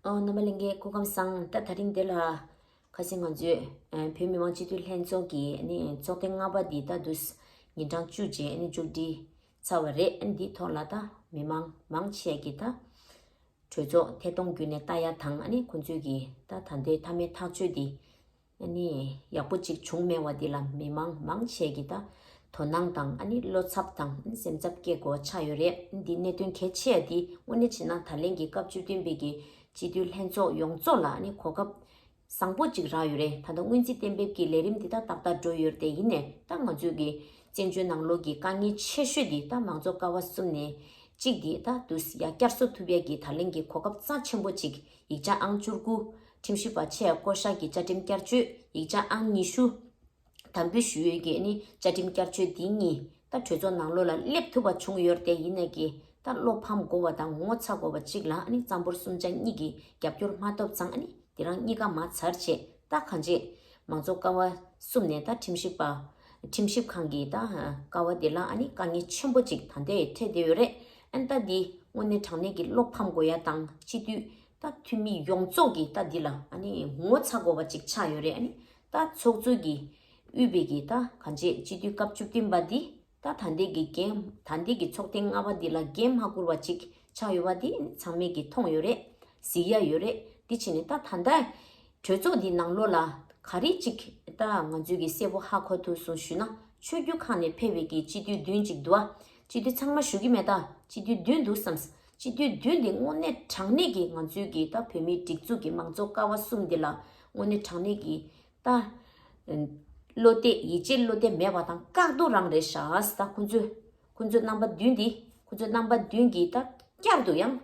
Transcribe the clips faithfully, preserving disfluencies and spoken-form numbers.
ཨོ། རྣམ་པ་ལྷན་རྒྱས་སྐུ་ཁམས་བཟང་། ད་དེ་རིང་འདི་ལ་ཁ་སང་ང་ཚོས་ཨ་བོད་མི་མང་སྤྱི་འཐུས་ལྷན་ཚོགས་ཀྱི་ཨ་ནི་ཚོགས་ཐེངས་ལྔ་པ་འདི་ད་དུས་ཉིན་གྲངས་བཅུ་རྗེས་ཨ་ནི་མཇུག་སྒྲིལ་ཚར་བ་རེད། ཨ་ནི་འདིའི་ཐོག་ལ་ད་མི་མང་མང་ཆེ་གིས་ད་གྲོས་ཚོགས་ཐད་གཏོང་བརྒྱུད་ནས་ལྟ་ཡ་དང་། ཨ་ནི་ཁོང་ཚོས་ཀྱིས་ད་ད་ལྟའི་མཐའ་མའི་ཐག་གཅོད་འདི་ཨ་ནི་ཡག་པོ་ཅིག་བྱུང་མེད་པ་འདི་ལ་མི་མང་མང་ཆེ་གིས་ད་དོ་སྣང་དང་ཨ་ནི་བློ་འཚབ་དང་ཨ་ནི་སེམས་འཚབ་སྐྱེ་དགོས་ཆགས་ཡོད་རེད། འདི་གནད་དོན་གལ་ཆེ་ཡ་འདི་དངོས་གནས་བྱས་ན་ད་ལན་གྱི་སྐབས་བཅུ་བདུན་པའི་གི་སྤྱི་འཐུས་ལྷན་ཚོགས་ཡོངས་རྫོགས་ལ་ཨ་ནི་གོ་སྐབས་བཟང་པོ་ཅིག་རག་ཡོད་རེད། ད་ལྟ་སྔོན་རྩིས་གཏན་འབེབས་ཀྱི་ལས་རིམ་འདི་ད་ཏག་ཏག་འགྲོ་ཡོད་རེད། དེ་ཡིན་ནའི་ད་ང་ཚོས་ཀྱི་བཙན་བྱོལ་ནང་ལོགས་ཀྱི་དཀའ་ངལ་ཆེ་ཤོས་འདི་ད་མང་གཙོ་ཀ་བ་གསུམ་ནས་གཅིག་འདི་ད་དུས་ཡ་བསྐྱར་གསོ་ཐུབ་ཡ་གི་ད་ལན་གྱི་གོ་སྐབས་རྩ་ཆེན་པོ་ཅིག་ཡིག་ཆ་ཨང་བཅུ་དགུ། ཁྲིམས་ཞིབ་པ་ཆེ་བསྐོ་གཞག་གི་བཅའ་ཁྲིམས་བསྐྱར་བཅོས། ཡིག་ཆ་ཨང་ཉི་ཤུ། དམ་འབུལ་ཞུ་ཡུལ་གྱི་ཨ་ནི་བཅའ་ཁྲིམས་བསྐྱར་བཅོས་འདི་གཉིས་ད་གྲོས་ཚོགས་ནང་ལོགས་ལ་སླེབས་ཐུབ་པ་བྱུང་ཡོད་རེད། དེ་ཡིན་ནའི་གི་ད་བློ་ཕམ་དགོས་པ་དང་ངོ་ཚ་དགོས་པ་གཅིག་ལ་ཨ་ནི་གཙང་པོར་གསུམ་ཆ་གཉིས་ཀྱི་རྒྱབ་སྐྱོར་མ་ཐོབ་ཙང་། ཨ་ནི་དེ་རང་གཉིས་ཀ་མ་ཚར་བྱས་ད་གང་བྱས་མང་གཙོ་ཀ་བ་གསུམ་ནས་ད་ཁྲིམས་ཞིབ་པ་ཁྲིམས་ཞིབ་ཁང་གི་ད་ཀ་བ་དེ་ལ་ཨ་ནི་དཀའ་ངལ་ཆེན་པོ་གཅིག་ད་ལྟའི་འཕྲད་བསྡད་ཡོད་རེད། ཨ་ནི་ད་འདི་དངོས་གནས་དྲང་གནས་ཀྱི་བློ་ཕམ་དགོས་ཡ་དང་། སྤྱི་འཐུས་ད་འཐུས་མི་ཡོངས་རྫོགས་ཀྱིས་ད་འདི་ལ་ཨ་ནི་ངོ་ཚ་དགོས་པ་ཅིག་ཆགས་ཡོད་རེད། ཨ་ནི་ད་ཚོགས་གཙོ་གིས་དབུས་པའི་གི་ད་གང་བྱས་སྤྱི་འཐུས་སྐབས་བཅུ་བདུན་པ་འདི་ད་ད་ལྟའི་གི་འགན་ད་ལྟའི་གི་ཚོགས་ཐེངས་ལྔ་པ་འདི་ལ་འགན་མ་འཁུར་བ་ཅིག་ཆགས་ཡོད་པ་འདི་ཚང་མས་ཀྱིས་མཐོང་ཡོད་རེད། གཟིགས་ཡ་ཡོད་རེད། འདི་བྱས་ནས་ད་ད་ལྟ་གྲོས་ཚོགས་འདི་ནང་ལོགས་ལ་ག་རེ་ཅིག་ད་ང་ཚོས་ཀྱིས་གསལ་པོ་ཧ་གོ་ཐུབ་སོང་ཞུས་ན། ཆོས་བརྒྱུད་ཁག་ནས་ཕེབས་པའི་གི་སྤྱི་འཐུས་བདུན་ཅིག་འདུག་ཨ། སྤྱི་འཐུས་ཚང་མ་ཞུ་གི་མེད། ད་སྤྱི་འཐུས་བདུན་འདུག་བསམས། སྤྱི་འཐུས་བདུན་འདི་དངོས་གནས་དྲང་གནས་ཀྱི་ང་ཚོའི་གི་ད་བོད་མིའི་སྒྲིག་འཛུགས་ཀྱི་མང་གཙོ་ཀ་བ་གསུམ་འདི་ལ་དངོས་གནས་དྲང་གནས་ཀྱི་ད་བློ་གཏད་ཡིད་ཆེས་བློ་གཏད་མེད་པ་དང་བཀག་རྡོ་རང་རེད་ཤག། ད་ཁོང་ཚོས་ཁོང་ཚོ་རྣམ་པ་བདུན་འདི་ཁོང་ཚོ་རྣམ་པ་བདུན་གྱིས་ད་བསྐྱར་དུ་ཡང་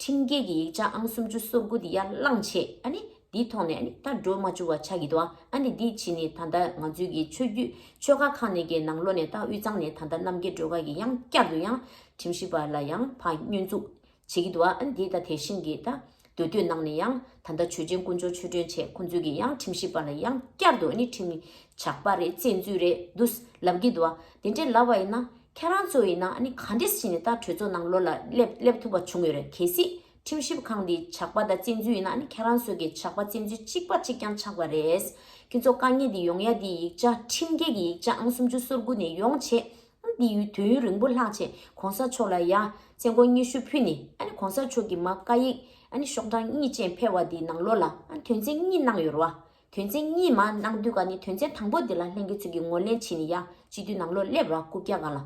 ཁྲིམས་འགལ་གྱི་ཡིག་ཆ་ཨང་སུམ་ཅུ་སོ་དགུ་འདི་ཡར་བླངས་བྱས། ཨ་ནི་འདིའི་ཐོག་ནས་ཨ་ནི་ད་འགྲོ་མ་བཅུག་པ་ཆགས་ཀྱི་འདུག་ཨ། ཨ་ནི་འདི་བྱས་ནས་ད་ལྟ་ང་ཚོའི་གི་ཆོས་བརྒྱུད་ཆོལ་ཁ་ཁག་ནས་ཀྱི་ནང་ལོགས་ནས་ད་དབུས་གཙང་ནས་ད་ལྟ་རྣམ་རྒྱལ་སྒྲོལ་དཀར་གྱིས་ཡང་བསྐྱར་དུ་ཡང་ཁྲིམས་ཞིབ་པ་ལ་ཡང་ཕར་བསྙོན་འཛུགས་བྱེད་ཀྱི་འདུག་ཨ། ཨ་ནི་འདི་ད་དེ་བཞིན་གྱི་ད་མདོ་སྟོད་ནང་ནས་ཡང་ད་ལྟ་ཆོས་རྒྱལ་དཀོན་མཆོག་ཆོས་སྒྲོན་བྱས། ཁོང་ཚོས་ཀྱིས་ཡང་ཁྲིམས་ཞིབ་པ་ལ་ཡང་བསྐྱར་དུ་ཨ་ནི་ཁྲིམས་ཇག་པ་རེད། བཙན་འཛུལ་རེད་འདུག་ལབ་ཀྱི་འདུག་ཨ། དེ་འདྲས་ལབ་པ་ཡིན་ན་ཁྱེད་རང་ཚོ་ཡིན་ན་ཨ་ནི་ག་འདྲས་བྱས་ནས་ད་གྲོས་ཚོགས་ནང་ལོགས་ལ་སླེབས་སླེབས་ཐུབ་པ་བྱུང་ཡོད་རེད། གལ་སྲིད་ཁྲིམས་ཞིབ་ཁང་འདི་ཇག་པ་དང་བཙན་འཛུལ་ཡིན་ན་ཨ་ནི་ཁྱེད་རང་ཚོ་གི་ཇག་པ་བཙན་འཛུལ་གཅིག་པ་གཅིག་རྐྱང་ཆགས་པ་རེད། ཁྱེད་ཚོ་དཀའ་ངལ་འདི་ཡོང་ཡ་འདི་ཡིག་ཆ་ཁྲིམས་འགལ་གྱི་ཡིག་ཆ་ཨང་སུམ་ཅུ་སོ་དགུ་ནས་ཡོང་བྱས། ཨ་ནི་འདི་ཡུལ་དུས་ཡུན་རིང་པོ་ལྷག་བྱས་གོང་ས་མཆོག་ལ་ཡ་བཙན་སྐུལ་སྙན་ཞུ་ཕུལ་ནས། ཨ་ནི་གོང་ས་མཆོག་གིས་མ་བཀའ་ཡིག་ཨ་ནི་ཤོག་གྲངས་གཉིས་ཅན་ཕེབས་པ་འདི་ནང་ལོགས་ལ་ཨ་ནི་དོན་ཚན་གཉིས་གནང་ཡོད་རེད་བ། དོན་ཚན་གཉིས་མ་གནང་དུས་ཀ་ནས་དོན་ཚན་དང་པོ་འདི་ལ་ལྷན་རྒྱས་ཚོས་ཀྱིས་ངོས་ལེན་བྱས་ནས་ཡ་སྤྱི་འཐུས་ནང་ལོགས་སླེབས་ར་རྐུབ་བཀྱག་སྒང་ལ།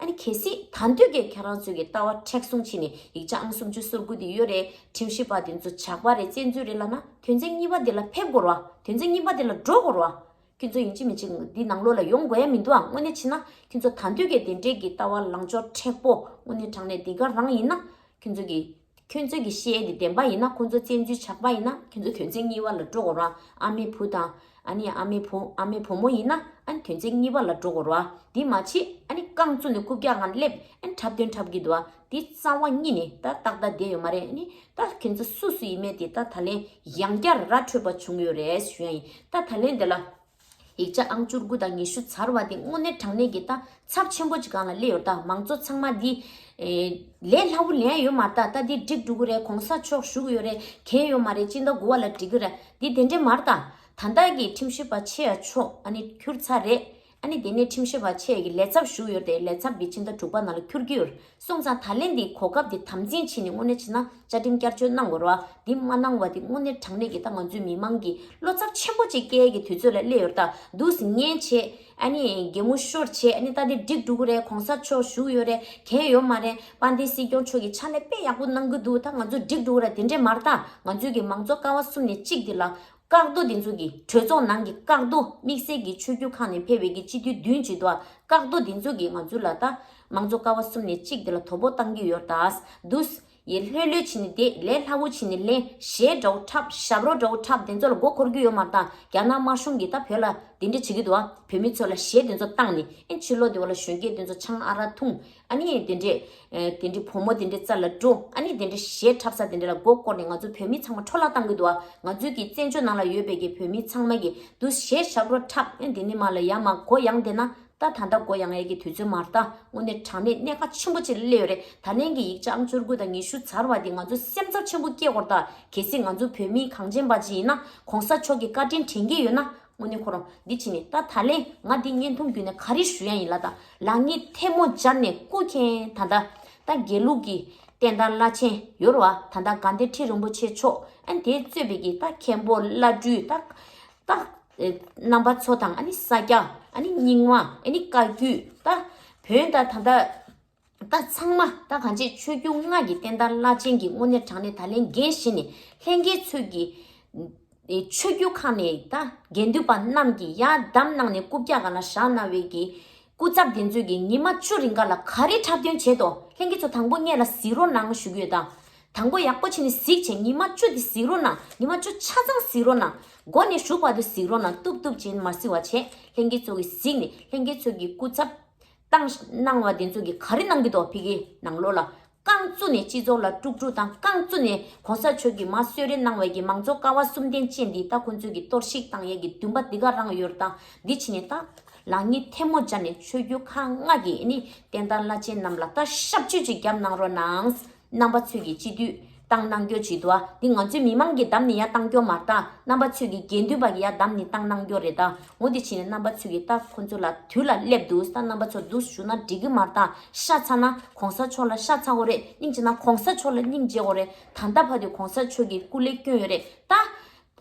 ཨ་ནི་གལ་སྲིད་ད་འདོད་ཀྱི་ཁྱེད་རང་ཚོས་ཀྱི་ལྟ་བ་མཁྲེགས་བཟུང་བྱས་ནས་ཡིག་ཆ་ཨང་སུམ་ཅུ་སོ་དགུ་འདི་ཡོད་རེད། ཁྲིམས་ཞིབ་པ་དེ་ཚོ་ཇག་པ་རེད། བཙན་འཛུལ་རེད་ལབ་ན་དོན་ཚན་གཉིས་པ་འདི་ལ་ཕེབས་དགོས་རེད་བ། དོན་ཚན་གཉིས་པ་འདི་ལ་འགྲོ་དགོས་རེད་བ། ཁྱོད་ཚོ་ཡིན་གཅིག་མིན་གཅིག་འདི་ནང་ལོགས་ལ་ཡོང་དགོས་ཡ་མི་འདུག་ཨ། དངོས་གནས་བྱས་ན་ཁྱོད་ཚོ་ད་འདོད་ཀྱི་དེ་འདྲས་ཀྱི་ལྟ་བ་ལངས་ཕྱོགས་མཁྲེགས་པོ་དངོས་གནས་དྲང་གནས་འདི་ག་རང་ཡིན་ན། ཁྱོད་ཚོ་གི་ཁྱོད་ཚོ་གི་བཤད་ཡ་འདི་བདེན་པ་ཡིན་ན། ཁོང་ཚོ་བཙན་འཛུལ་ཇག་པ་ཡིན་ན་ཁྱོད་ཚོ་དོན་ཚན་གཉིས་པ་ལ་འགྲོ་དགོས་རེད་བ། ཨ་མའི་བུ་དང་ཨ་ནི་ཨ་མའི་བུ་ཨ་མའི་བུ་མོ་ཡིན་ན་ཨ་ནི་དོན་ཚན་གཉིས་པ་ལ་འགྲོ་དགོས་རེད་བ། འདི་མ་བྱེད་ཨ་ནི་རྐང་བཙུགས་ནས་རྐུབ་བཀྱག་སྒང་སླེབས། ཨ་ནི་འཁྲབ་སྟོན་འཁྲབ་ཀྱི་འདུག་བ། འདི་རྩ་བ་ཉིད་ནས་ད་ཏག་ཏག་བསྡད་ཡོད་མ་རེད། ཨ་ནི་ད་ཁྱོད་ཚོ་སུ་སུ་ཡིན་མེད་དེ་ད་ད་ལན་ཡང་བསྐྱར་ར་འཕྲོད་པ་བྱུང་ཡོད་རེད་ཞུ་ཡ་ཡིན། ད་ད་ལན་འདི་ལ་ཡིག་ཆ་ཨང་བཅུ་དགུ་དང་ཉི་ཤུ་ཚར་བ་དེ་དངོས་གནས་དྲང་གནས་ཀྱི་ད་ཚབས་ཆེན་པོ་ཅིག་སྒང་ལ་སླེབས་ཡོད། ད་མང་གཙོ་ཚང་མ་འདི་ཨེ་ལས་སླ་པོ་ལེན་ཡ་ཡོད་མ་རེད། ད་ད་འདི་འགྲིག་འགྲོ་གི་རེད། གོང་ས་མཆོག་བཞུགས་ཡོད་རེད། གལ་ཡོད་མ་རེད། སྤྱི་ཟླ་དགུ་པ་ལ་འགྲིག་གི་རེད། འདི་དེ་འདྲས་མ་རེད། ད་ད་ལྟ་གི་ཁྲིམས་ཞིབ་པ་ཆེ་ཡ་མཆོག་ཨ་ནི་འཁྱུར་ཚར་རེད། ཨ་ནི་དེ་ནས་ཁྲིམས་ཞིབ་པ་ཆེ་ཡ་གི་ལས་ཚབ་བཞུགས་ཡོད་རེད། ལས་ཚབ་འདི་ཕྱི་ཟླ་དྲུག་པ་ནང་ལ་འཁྱུར་གྱི་ཡོད་རེད། སོང་ཙང་ད་ལན་འདི་གོ་སྐབས་འདི་དམ་འཛིན་བྱས་ནས་དངོས་གནས་བྱས་ན་བཅའ་ཁྲིམས་བསྐྱར་བཅོས་གནང་དགོས་རེད་བ། འདི་མ་གནང་བ་འདི་དངོས་གནས་དྲང་གནས་ཀྱི་ད་ང་ཚོའི་མི་མང་གི་བློ་འཚབ་ཆེན་པོ་ཅིག་སྐྱེ་ཡས་ཀྱི་དུས་ཚོད་ལ་སླེབས་ཡོད་རེད། ད་འདུག་སེ་ཉན་བྱས་ཨ་ནི་གད་མོ་ཤོར་བྱས། ཨ་ནི་ད་འདི་འགྲིག་འགྲོ་གི་རེད། གོང་ས་མཆོག་བཞུགས་ཡོད་རེད། གལ་ཡོད་མ་རེད། དཔལ་ལྡན་སྲིད་སྐྱོང་མཆོག་གིས་ཕྱག་ལས་དཔེ་ཡག་པོ་གནང་གི་འདུག་ད་ང་ཚོ་འགྲིག་འགྲོ་གི་རེད། དེ་འདྲས་མ་རེད། ད་ང་ཚོའི་གི་མང་གཙོ་ཀ་བ་གསུམ་ནས་གཅིག་འདི་ལ་བཀག་རྡོ་འདི་ཚོ་གི་གྲོས་ཚོགས་ནང་གི་བཀག་རྡོ། དམིགས་བསལ་གྱི་ཆོས་བརྒྱུད་ཁག་ནས་ཕེབས་པའི་གི་སྤྱི་འཐུས་བདུན་ཅིག་འདུག་བ། བཀག་རྡོ་འདི་ཚོ་གི་ང་ཚོ་ལ་ད་མང་གཙོ་ཀ་བ་གསུམ་ནས་གཅིག་འདི་ལ་དོ་ཕོག་བཏང་གི་ཡོད་རེད། ད་འདུག་སེ་ཡེ་ལྷོད་ལྷོད་བྱས་ནས་བསྡད། ལས་སླ་བོ་བྱས་ནས་ལེན། གཞས་འདྲ་བོ་འཁྲབ། ཞབས་བྲོ་འདྲ་བོ་འཁྲབ། དེ་ཚོ་ལ་མགོ་འཁོར་གྱི་ཡོད་མ་རེད། ད་རྒྱ་ནག་དམར་གཞུང་གིས་ད་བོད་ལ་དེ་འདྲ་བྱེད་ཀྱི་འདུག་བ། བོད་མི་ཚོ་ལ་གཞས་དེ་ཚོ་བཏང་ནས་ཨེ་ཕྱི་ལོགས་དེ་བ་ལ་གཞོན་སྐྱེས་དེ་ཚོ་ཆང་ཨ་རག་འཐུང་། ཨ་ནི་དེ་འདྲས་ཨེ་དེ་འདྲས་བུ་མོ་དེ་འདྲས་རྩ་ལ་འགྲོ། ཨ་ནི་དེ་འདྲས་གཞས་འཁྲབ་ས་དེ་འདྲས་ལ་མགོ་སྐོར་ནས་ང་ཚོ་བོད་མི་ཚང་མ་འཕྲོ་བརླག་བཏང་གི་འདུག་བ། ང་ཚོའི་གི་བཙན་བྱོལ་ནང་ལ་ཡོད་པའི་གི་བོད་མི་ཚང་མ་གི་འདུག་གཞས་ཞབས་བྲོ་འཁྲབ། ཨེ་དེ་ནས་མར་ལ་ཡར་མར་མགོ་ཡང་བསྡད་ན། ད་ད་ལྟ་སྒོ་ཡང་ཡས་ཀྱི་དུས་ཚོད་མ་རེད་ད། དངོས་གནས་དྲང་གནས་གནད་འགག་ཆེན་པོ་ཅིག་སླེབས་ཡོད་རེད། ད་ལན་གྱི་ཡིག་ཆ་ཨང་བཅུ་དགུ་དང་ཉི་ཤུ་ཚར་བ་འདི་ང་ཚོ་སེམས་འཚབ་ཆེན་པོ་སྐྱེ་དགོས་རེད་ད། གལ་སྲིད་ང་ཚོ་བོད་མི་གངས་ཅན་པ་ཅིག་ཡིན་ན་གོང་ས་མཆོག་གི་བཀའ་དྲིན་དྲན་གྱི་ཡོད་ན། དངོས་གནས་ཁོ་རང་འདི་བྱས་ནས་ད་ད་ལན་ང་འདི་བརྙན་ཐུང་བརྒྱུད་ནས་ག་རེ་ཞུ་ཡ་ཡིན་ལ་ད། ལག་གཉིས་ཐལ་མོ་སྦྱར་ནས་སྐུ་མཁྱེན། ད་ད་ད་དགེ་ལུགས་ཀྱི་བསྟན་དར་བླ་ཆེན་ཡོད་རེད་བ། ད་ད་དགའ་ལྡན་ཁྲི་རིན་པོ་ཆེ་མཆོག་ཨ་ནི་དེ་གཙོས་པའི་གི་ད་མཁན་པོ་བླ་སྤྲུལ་ད་ད་ཨེ་རྣམ་པ་ཚོ་དང་ཨ་ནི་ས་སྐྱ་ཨ་ནི་རྙིང་མ་ཨ་ནི་བཀའ་བརྒྱུད་ད་བོན་ད་ད་ད་ད་ཚང་མ་ད་གང་ཅི་ཆོས་བརྒྱུད་ལྔ་གི་བསྟན་དར་བླ་ཆེན་གྱི་དངོས་གནས་དྲང་གནས་ད་ལན་འགན་བཞེས་ནས་ལྷན་རྒྱས་ཚོས་ཀྱི་ཨེ་ཆོས་བརྒྱུད་ཁག་ནས་ད་དགེ་འདུན་པ་རྣམས་ཀྱིས་ཡར་འདམ་གནང་ནས་རྐུབ་བཀྱག་སྒང་ལ་བཞག་གནང་བའི་གི་སྐུ་ཚབ་དེ་ཚོས་ཀྱི་ཉི་མ་བཅུ་རིང་ག་ལ་ག་རེ་འཁྲབ་སྟོན་བྱས་དོ། ལྷན་རྒྱས་ཚོ་དང་པོ་སྔོན་ལ་གཟིགས་རོགས་གནང་ཞུ་གི་ཡོད་ད། དང་པོ་ཡག་པོ་བྱས་ནས་གཟིགས་བྱས། ཉི་མ་བཅུ་དེ་གཟིགས་རོགས་གནང་། ཉི་མ་བཅུ་ཆ་ཚང་གཟིགས་རོགས་གནང་། འགོ་ནས་གཞུག་བར་དུ་གཟིགས་རོགས་གནང་། ཏུབ་ཏུབ་བྱས་ནས་མ་གཟིགས་པ་བྱས། ལྷན་རྒྱས་ཚོ་གིས་གཟིགས་ནས་ལྷན་རྒྱས་ཚོ་གི་སྐུ་ཚབ་བཏང་གནང་བ་དེ་ཚོ་གིས་ག་རེ་གནང་གི་འདུག་ཕ་གི་ནང་ལོགས་ལ། རྐང་བཙུགས་ནས་སྤྱི་ཚོགས་ལ་དཀྲུག་དཀྲུག་དང་། རྐང་བཙུགས་ནས་གོང་ས་མཆོག་གིས་མར་གསོལ་རས་གནང་བའི་གི་མང་གཙོ་ཀ་བ་གསུམ་ལྡན་ཅན་འདི་ད་ཁོང་ཚོས་ཀྱི་གཏོར་བཤིག་བཏང་ཡས་ཀྱི་འདུན་པ་འདི་ག་རང་ཡོད་རེད་ད། འདི་བྱས་ནས་ད་ལག་གཉིས་ཐལ་མོ་སྦྱར་ནས་ཆོས་བརྒྱུད་ཁག་ལྔ་གི་ཨ་ནི་བསྟན་དར་བླ་ཆེན་རྣམས་ལ་ད་ཞབས་ཕྱི་ཅིག་བརྒྱབ་གནང་རོགས་གནང་། རྣམ་པ་ཚོས་ཀྱི་སྤྱི་འཐུས་བཏང་གནང་རྒྱུ་བྱེད་དོ། འདི་ང་ཚོའི་མི་མང་གིས་བདམས་ནས་ཡར་བཏང་རྒྱུ་མ་རེད་ད། རྣམ་པ་ཚོས་ཀྱི་དགེ་འདུན་པ་གིས་ཡར་བདམས་ནས་བཏང་གནང་རྒྱུ་རེད་ད། འོ་འདི་བྱས་ནས་རྣམ་པ་ཚོས་ཀྱི་ད་ཁོ་ཚོ་ལ་དུས་ལ་སླེབས་འདུག་ད་རྣམ་པ་ཚོ་འདུག་ཞུ་ན་འགྲིག་གི་མ་རེད་ད། ཤ་ཚ་ན་གོང་ས་མཆོག་ལ་ཤ་ཚ་དགོས་རེད། སྙིང་རྗེ་ན་གོང་ས་མཆོག་ལ་སྙིང་རྗེ་དགོས་རེད། ད་ལྟ་བར་དུ་གོང་ས་མཆོག་གིས་སྐུ་ལས་བསྐྱོན་ཡོད་རེད་ད།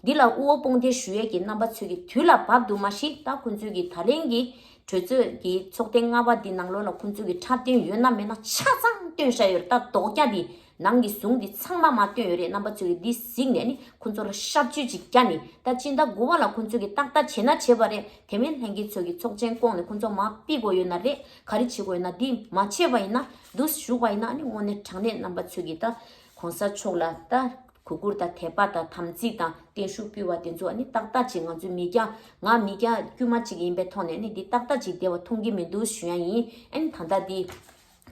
འདི་ལ་དབུ་བ་དཔུང་འདེགས་ཞུ་ཡས་ཀྱི་རྣམ་པ་ཚོས་ཀྱི་དུས་ལ་བབ་འདུག་མ་གཞི་ད་ཁོང་ཚོས་ཀྱི་ད་ལན་གྱི་གྲོས་ཚོགས་ཀྱི་ཚོགས་ཐེངས་ལྔ་པ་འདི་ནང་ལོགས་ལ་ཁོང་ཚོས་ཀྱི་འཁྲབ་སྟོན་ཡོད་ན་མེད་ན་ཆ་ཚང་སྟོན་བཞག་ཡོད་རེད་ད། རྡོག་རྒྱ་འདི་ནང་གི་ཟུང་འདི་ཚང་མ་མ་སྟོན་ཡོད་རེད། རྣམ་པ་ཚོས་ཀྱི་འདི་གཟིགས་ནས་ནི་ཁོང་ཚོ་ལ་ཤབ་ཆུ་ཅིག་བརྒྱབ་ནས་ད་སྤྱི་ཟླ་དགུ་པ་ལ་ཁོང་ཚོས་ཀྱི་ཏག་ཏག་བྱས་ན་བྱས་པ་རེད། དེ་མིན་ལྷན་རྒྱས་ཚོས་ཀྱི་ཚོགས་ཆེན་བསྐོངས་ནས་ཁོང་ཚོ་མར་ཕུད་དགོས་ཡོད་ན་རེད། ག་རེ་བྱེད་དགོས་ཡོད་ན་འདི་མ་བྱས་པ་ཡིན་ན་འདུག་བཞུགས་པ་ཡིན་ན་ནི་དངོས་གནས་དྲང་གནས་རྣམ་པ་ཚོས་ཀྱི་ད་གོང་ས་མཆོག་ལ་ད། གུས་བཀུར་དང་དད་པ་དང་དམ་ཚིག་དང་བརྟན་བཞུགས་ཕུལ་བ་དེ་ཚོ་ཨ་ནི་ཏག་ཏག་ཅིག་ང་ཚོའི་མི་སྐྱ་ང་མི་སྐྱ་དཀྱུས་མ་ཅིག་ཡིན་པའི་ཐོག་ནས་ཨ་ནི་འདི་ཏག་ཏག་ཅིག་བསྡད་པ་མཐོང་གི་མི་འདུག་ཞུ་ཡ་ཡིན། ཨ་ནི་ད་ལྟ་འདི་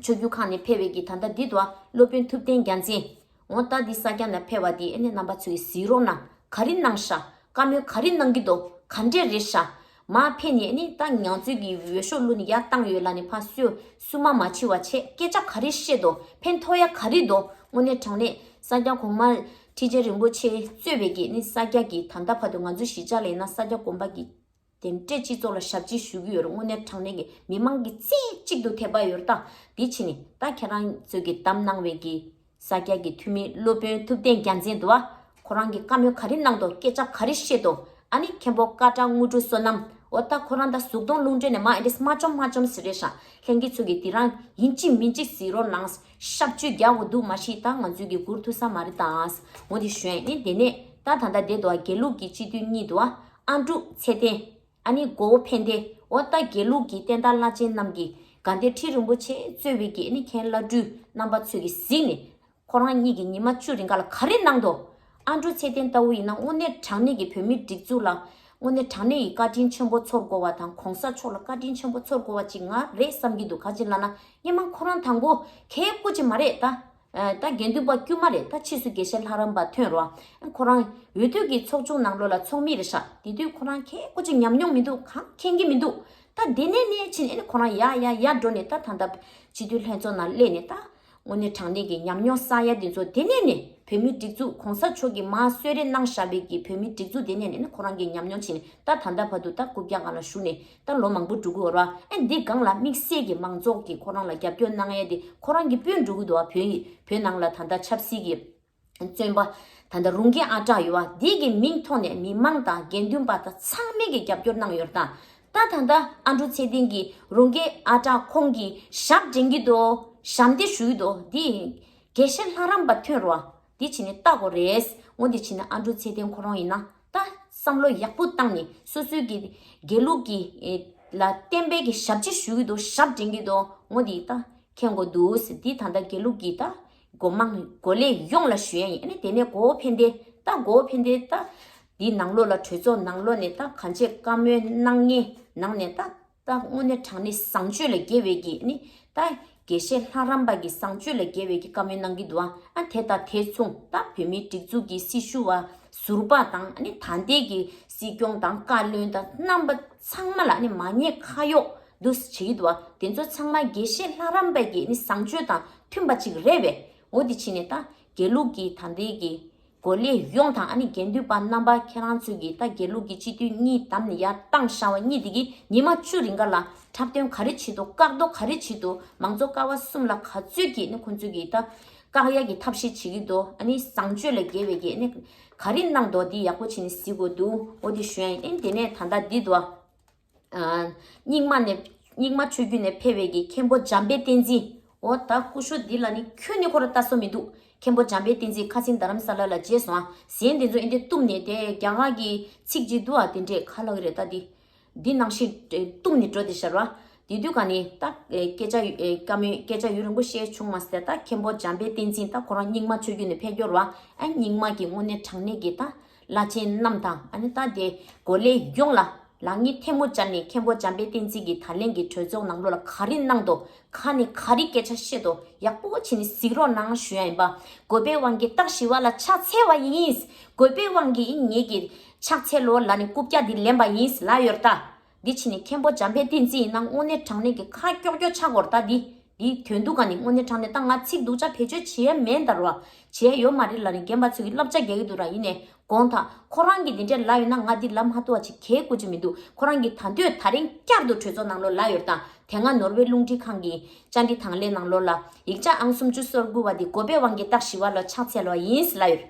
ཆོས་བརྒྱུད་ཁག་ནས་ཕེབས་པའི་གི་ད་ལྟ་འདི་དུ་སློབ་དཔོན་ཐུབ་བསྟན་རྒྱལ་མཚན། འོ་ད་འདི་ས་སྐྱ་ནས་ཕེབས་པ་འདི་ཨ་ནི་རྣམ་པ་ཚོས་གཟིགས་རོགས་གནང་། ག་རེ་གནང་ཤག་བཀའ་མོལ་ག་རེ་གནང་གི་འདུག་ག་འདྲས་རེད་ཤག་མར་ཕེབས་ནས་ཨ་ནི་ད་ང་ཚོའི་གི་འོས་ཤོག་བླུགས་ནས་ཡར་བཏང་ཡོད་ལ་ནི་ཕར་སུས་སུ་མ་མ་འཆི་བ་བྱས། སྐད་ཆ་ག་རེ་བཤད་འདུག་ཕན་ཐོགས་ཡ་ག་རེ་འདུག་དངོས་གནས་དྲང་གནས་ས་སྐྱ་གོང་མ་ཁྲི་ཆེན་རིན་པོ་ཆེ་གཙོས་པའི་གི་ནི་ས་སྐྱ་གི་ད་ལྟ་བར་དུ་ང་ཚོ་གཞིས་ཆགས་ལ་ཡིན་ན་ས་སྐྱ་དགོན་པ་གི་དེ་འདྲས་སྤྱི་ཚོགས་ལ་ཞབས་ཕྱི་ཞུ་གི་ཡོད་རེད། དངོས་གནས་དྲང་གནས་ཀྱི་མི་མང་གི་རྩེ་གཅིག་ཏུ་དད་པ་ཡོད་རེད་ད། འདི་ཕྱིན་ནས་ད་ཁྱེད་རང་ཚོས་ཀྱི་བདམས་གནང་བའི་གི་ས་སྐྱ་གི་འཐུས་མི་སློབ་དཔོན་ཐུབ་བསྟན་རྒྱལ་མཚན་འདུག་བ། ཁོ་རང་གི་བཀའ་མོལ་ག་རེ་གནང་འདུག་སྐད་ཆ་ག་རེ་བཤད་འདུག་ཨ་ནི་མཁན་པོ་ཀ་བྲག་དངོས་གྲུབ་བསོད་ནམས། འོ་ད་ཁོ་རང་ད་གཟུགས་མཐོང་རླུང་འཕྲིན་ནས་མ་ཨེ་འདྲས་མ་བཅོམ་མ་བཅོམ་ཟེར་རེད་ཤག་ལྷན་རྒྱས་ཚོས་ཀྱི་འདི་རང་ཡིན་གཅིག་མིན་གཅིག་གཟིགས་རོགས་གནང་། ཞབས་ཕྱི་རྒྱག་དགོས་འདུག་མ་གཞི་ད་ང་ཚོས་ཀྱི་སྒུར་ཐུབ་ས་མ་རེད་ད། འོ་དེ་ཞུ་ཡ་ཡིན། དེ་ནས་ད་ད་ལྟ་བསྡད་འདུག་བ། དགེ་ལུགས་ཀྱི་སྤྱི་འཐུས་གཉིས་འདུག་བ། ཨ་འབྲུག་ཚེ་བརྟན། ཨ་ནི་མགོ་བོ་ཕན་བདེ། འོ་ད་དགེ་ལུགས་ཀྱི་བསྟན་དར་བླ་ཆེན་རྣམས་ཀྱིས་དགའ་ལྡན་ཁྲི་རིན་པོ་ཆེ་གཙོས་པའི་གི་ཨ་ནི་མཁན་བླ་སྤྲུལ་རྣམ་པ་ཚོས་ཀྱིས་གཟིགས་ནས་ཁོ་རང་གཉིས་ཀྱིས་ཉི་མ་བཅུ་རིང་ག་ལ་ག་རེ་གནང་འདུག་ཨ་འབྲུག་ཚེ་བརྟན་ལྟ་བུ་ཡིན་ན་དངོས་གནས་དྲང་གནས་ཀྱི་བོད་མིའི་སྒྲིག་འཛུགས་ལ་དངོས་གནས་དྲང་གནས་ཀྱི་བཀའ་དྲིན་ཆེན་པོ་ཚོར་དགོས་པ་དང་། གོང་ས་མཆོག་ལ་བཀའ་དྲིན་ཆེན་པོ་ཚོར་དགོས་པ་ཅིག་ང་རེད་བསམ་གྱི་འདུག་ག་ཅི་ལབ་ན་སྔོན་མ་ཁོ་རང་དང་པོ་གལ་སྐུ་ཅིག་མ་རེད་ད། ཨ་ད་དགེ་འདུན་པ་དཀྱུས་མ་རེད། ད་ཕྱིས་སུ་དགེ་བཤེས་ལྷ་རམས་པ་ཐོན་རོགས། ཁོ་རང་འོས་བསྡུ་གི་ཚོགས་ཆུང་ནང་ལོགས་ལ་ཚོགས་མི་རེད་ཤག་དེ་དུས་ཁོ་རང་གལ་སྐུ་ཅིག་ཉམས་མྱོང་མི་འདུག་གང་མཁྱེན་གྱི་མི་འདུག་ད་དེ་ནས་ནས་ཕྱིན་ཨེ་ནི་ཁོ་རང་ཡར་ཡར་ཡར་འགྲོ་ནས་ད་ད་ལྟ་སྤྱི་འཐུས་ལྷན་ཚོགས་ནང་སླེབས་ནས་ད་དངོས་གནས་དྲང་གནས་ཀྱི་ཉམས་མྱོང་བསགས་ཡ་དེ་ཚོ། དེ་ནས་ནས་བོད་མིའི་སྒྲིག་འཛུགས་གོང་ས་མཆོག་གིས་མར་གསོལ་རས་གནང་བཞག་པའི་གི་བོད་མིའི་སྒྲིག་འཛུགས་དེ་ནས་ནས་ནི་ཁོ་རང་གི་ཉམས་མྱོང་ཕྱིན་ནས་ད་ད་ལྟ་བར་དུ་ད་རྐུབ་བཀྱག་སྒང་ལ་བཞུགས་ནས། ད་ལོ་མང་པོ་འགྲོ་གི་ཡོད་ར། ཨེ་འདི་སྒང་ལ་དམིགས་བསལ་གྱི་མང་ཚོགས་ཀྱིས་ཁོ་རང་ལ་རྒྱབ་སྐྱོར་གནང་ཡས་དེ་ཁོ་རང་གི་སྤུན་འགྲོ་གི་འདུག་བ། བོད་ཡིག་བོད་ནང་ལ་ད་ལྟ་ཆབ་སྲིད་ཀྱི་བཙོན་པ་ད་ལྟ་རུང་གི་ཨ་གྲགས་ཡོད་བ། འདི་གི་མིང་ཐོག་ནས་མི་མང་དང་དགེ་འདུན་པ་དང་ཚང་མས་ཀྱི་རྒྱབ་སྐྱོར་གནང་ཡོད་ར། ད་ད་ད་ལྟ་ཨ་འབྲུག་ཚེ་བརྟན་གྱི་རུང་གི་ཨ་གྲགས་ཁོང་གི་ཞབས་འདྲེན་གྱི་འདུག་ཞབས་འདེགས་ཞུ་གི་འདུག་འདི་དགེ་བཤེས་ལྷ་རམས་པ་ཐོན་ར་བ། འདི་བྱས་ནས་ལྟ་དགོས་རེད། འོ་འདི་བྱས་ནས་ཨ་འབྲུག་ཚེ་བརྟན་ཁོ་རང་ཡིན་ན། ད་བསམ་བློ་ཡག་པོ་བཏང་ནས་སོ་སོའི་གི་དགེ་ལུགས་ཀྱི་ཨེ་ལ་བསྟན་པའི་གི་ཞབས་ཕྱི་ཞུ་གི་འདུག་ཞབས་འདྲེན་གྱི་འདུག་འོ་འདི་ད་མཁྱེན་དགོས་འདུག་ཟེར། འདི་ད་ལྟ་དགེ་ལུགས་ཀྱི་ད་སྒོ་མང་སྒོ་ལས་ཡོངས་ལ་ཞུ་ཡ་ཡིན། ཨ་ནི་དེ་ནས་མགོ་བོ་ཕན་བདེ་ད་མགོ་བོ་ཕན་བདེ་ད་འདི་ནང་ལོགས་ལ་གྲོས་ཚོགས་ནང་ལོགས་ནས་ད་གང་ཅི་བཀའ་མོལ་གནང་མཁན་ནང་ནས་ད། ད་དངོས་གནས་དྲང་གནས་བཟང་སྤྱོད་ལ་དགེ་བའི་གི་ནི་ད་དགེ་བཤེས་ལྷ་རམས་པ་གི་བཟང་སྤྱོད་ལ་དགེ་བའི་གི་བཀའ་མོལ་གནང་གི་འདུག་ཨ་དེ་དང་དེ་མཚུངས་ད་བོད་མིའི་སྒྲིག་འཛུགས་ཀྱི་སྲི་ཞུ་བ་ཟུར་པ་དང་ཨ་ནི་ད་ལྟའི་གི་སྲིད་སྐྱོང་དང་བཀའ་བློན་དང་རྣམ་པ་ཚང་མ་ལ་ཨ་ནི་མ་ཉེས་ཁ་གཡོགས་ འདུག་བྱེད་ཀྱི་འདུག་བ། དེ་ཚོ་ཚང་མ་དགེ་བཤེས་ལྷ་རམས་པའི་གི་ནི་བཟང་སྤྱོད་དང་མཐུན་པ་ཅིག་རེད་པས། འོ་དེ་བྱས་ནས་ད་དགེ་ལུགས་ཀྱི་ད་ལྟའི་གི་འགོ་ལས་ཡོངས་དང་ཨ་ནི་དགེ་འདུན་པ་རྣམ་པ་ཁྱེད་རང་ཚོས་ཀྱི་ད་དགེ་ལུགས་ཀྱི་སྤྱི་འཐུས་གཉིས་བདམས་ནས་ཡར་བཏང་བཞག་པ་གཉིས་དེ་གི་ཉི་མ་བཅུ་རིང་ག་ལ་འཁྲབ་སྟོན་ག་རེ་བྱེད་འདུག་བཀག་རྡོ་ག་རེ་བྱེད་འདུག་མང་གཙོ་ཀ་བ་གསུམ་ལ་ག་ཚོད་ཀྱི་ནི་ཁོང་ཚོས་ཀྱི་ད་བཀག་ཡ་གི་ཐབས་ཤེས་བྱེད་ཀྱི་འདུག་ཨ་ནི་བཟང་སྤྱོད་ལ་འགལ་བའི་གི་ནི་ག་རེ་གནང་འདུག་འདི་ཡག་པོ་བྱས་ནས་གཟིགས་དགོས་འདུག་འོ་དེ་ཞུ་ཡ་ཡིན། ཨ་ནི་དེ་ནས་ད་ལྟ་འདི་འདུག་ཨ། ཨ། རྙིང་མ་ནས་རྙིང་མ་ཆོས་བརྒྱུད་ནས་ཕེབས་པའི་གི་མཁན་པོ་འཇམ་དཔལ་བསྟན་འཛིན། འོ་ད་སྐུ་ཞབས་འདི་ལ་ནི་ཁྱོན་ནས་ཁོ་རང་ལྟ་སྲོལ་མི་འདུག་མཁན་པོ་འཇམ་དཔལ་བསྟན་འཛིན་ཁ་སང་རྡ་རམ་ས་ལ་ལ་མཇལ་སོང་ཨ། གཟན་དེ་ཚོ་ཨེ་འདྲས་གཏུབ་ནས་དེ་རྒྱ་གར་གྱི་ཚིག་ཅིག་འདུག་ཨ། དེ་འདྲས་ག་ལབ་ཀྱི་རེད་ད་འདི། འདི་ནང་བཞིན་གཏུབ་ནས་འགྲོ་དེ་ཤར་བ། དེ་དུས་ག་ནི་ད་སྐད་ཆ་བཀའ་མོལ་སྐད་ཆ་ཡུན་རིང་པོ་བཤད་བྱུང་མ་ཟད། ད་མཁན་པོ་འཇམ་དཔལ་བསྟན་འཛིན་ད་ཁོ་རང་རྙིང་མ་ཆོས་བརྒྱུད་ནས་ཕེབས་ཀྱི་ཡོད་རེད་བ། ཨ། རྙིང་མ་གི་དངོས་གནས་དྲང་གནས་ཀྱི་ད་བླ་ཆེན་རྣམས་དང་ཨ་ནི་ད་དེ་འགོ་ལས་ཡོངས་ལ་ལག་གཉིས་ཐལ་མོ་སྦྱར་ནས་མཁན་པོ་འཇམ་དཔལ་བསྟན་འཛིན་གྱིས་ད་ལན་གྱི་གྲོས་ཚོགས་ནང་ལོགས་ལ་ག་རེ་གནང་འདུག་ཁ་ནས་ག་རེ་སྐད་ཆ་བཤད་འདུག་ཡག་པོ་བྱས་ནས་གཟིགས་རོགས་གནང་ཞུ་ཡ་ཡིན་པ། དགོས་པའི་དབང་གིས་རྟག་ཞི་བ་ལ་ཕྱག་འཚལ་བ་ཡིན། དགོས་པའི་དབང་གིས་ངེད་ཀྱིས་ཕྱག་འཚལ་ལོ་ལབ་ནས་རྐུབ་བཀྱག་འདི་ལེན་པ་ཡིན་ལབ་ཡོད་ད། འདི་བྱས་ནས་མཁན་པོ་འཇམ་དཔལ་བསྟན་འཛིན་ཡིན་ན་དངོས་གནས་དྲང་གནས་ཀྱི་ཁ་ཀྱོག་ཀྱོག་ཆགས་དགོས་རེད་ད་འདི། འདིའི་དོན་དུ་ག་ནི་དངོས་གནས་དྲང་གནས་ད་ང་ཚིག་སྡུག་ཅག་བེད་སྤྱོད་བྱེད་ཡ་མེད་ད་རོ། བྱས་ཡོད་མ་རེད་ལབ་ནས་རྒན་པ་ཚོས་ཀྱི་བསླབ་བྱ་རྒྱག་གི་འདུག་ར། ཡིན་ནའི་དགོངས་དག་ཁོ་རང་གིས་འདི་འདྲས་ལབ་ཡོད་ན་ང་འདི་ལབ་མ་ཐུབ་པ་ཅིག་གལ་དགོས་ཀྱི་མི་འདུག་ཁོ་རང་གིས་ད་དུས་ད་རིང་བསྐྱར་དུ་གྲོས་ཚོགས་ནང་ལོགས་ལབ་ཡོད་ད། དེ་སྔ་ནོར་ཝེ་རླུང་འཕྲིན་ཁང་གི་བཅར་འདྲི་དང་ལེན་ནང་ལོགས་ལ་ཡིག་ཆ་ཨང་སུམ་ཅུ་སོ་དགུ་བ་འདི་དགོས་པའི་དབང་གིས་རྟག་ཞི་བ་ལ་ཕྱག་འཚལ་བ་ཡིན་ལབ་ཡོད།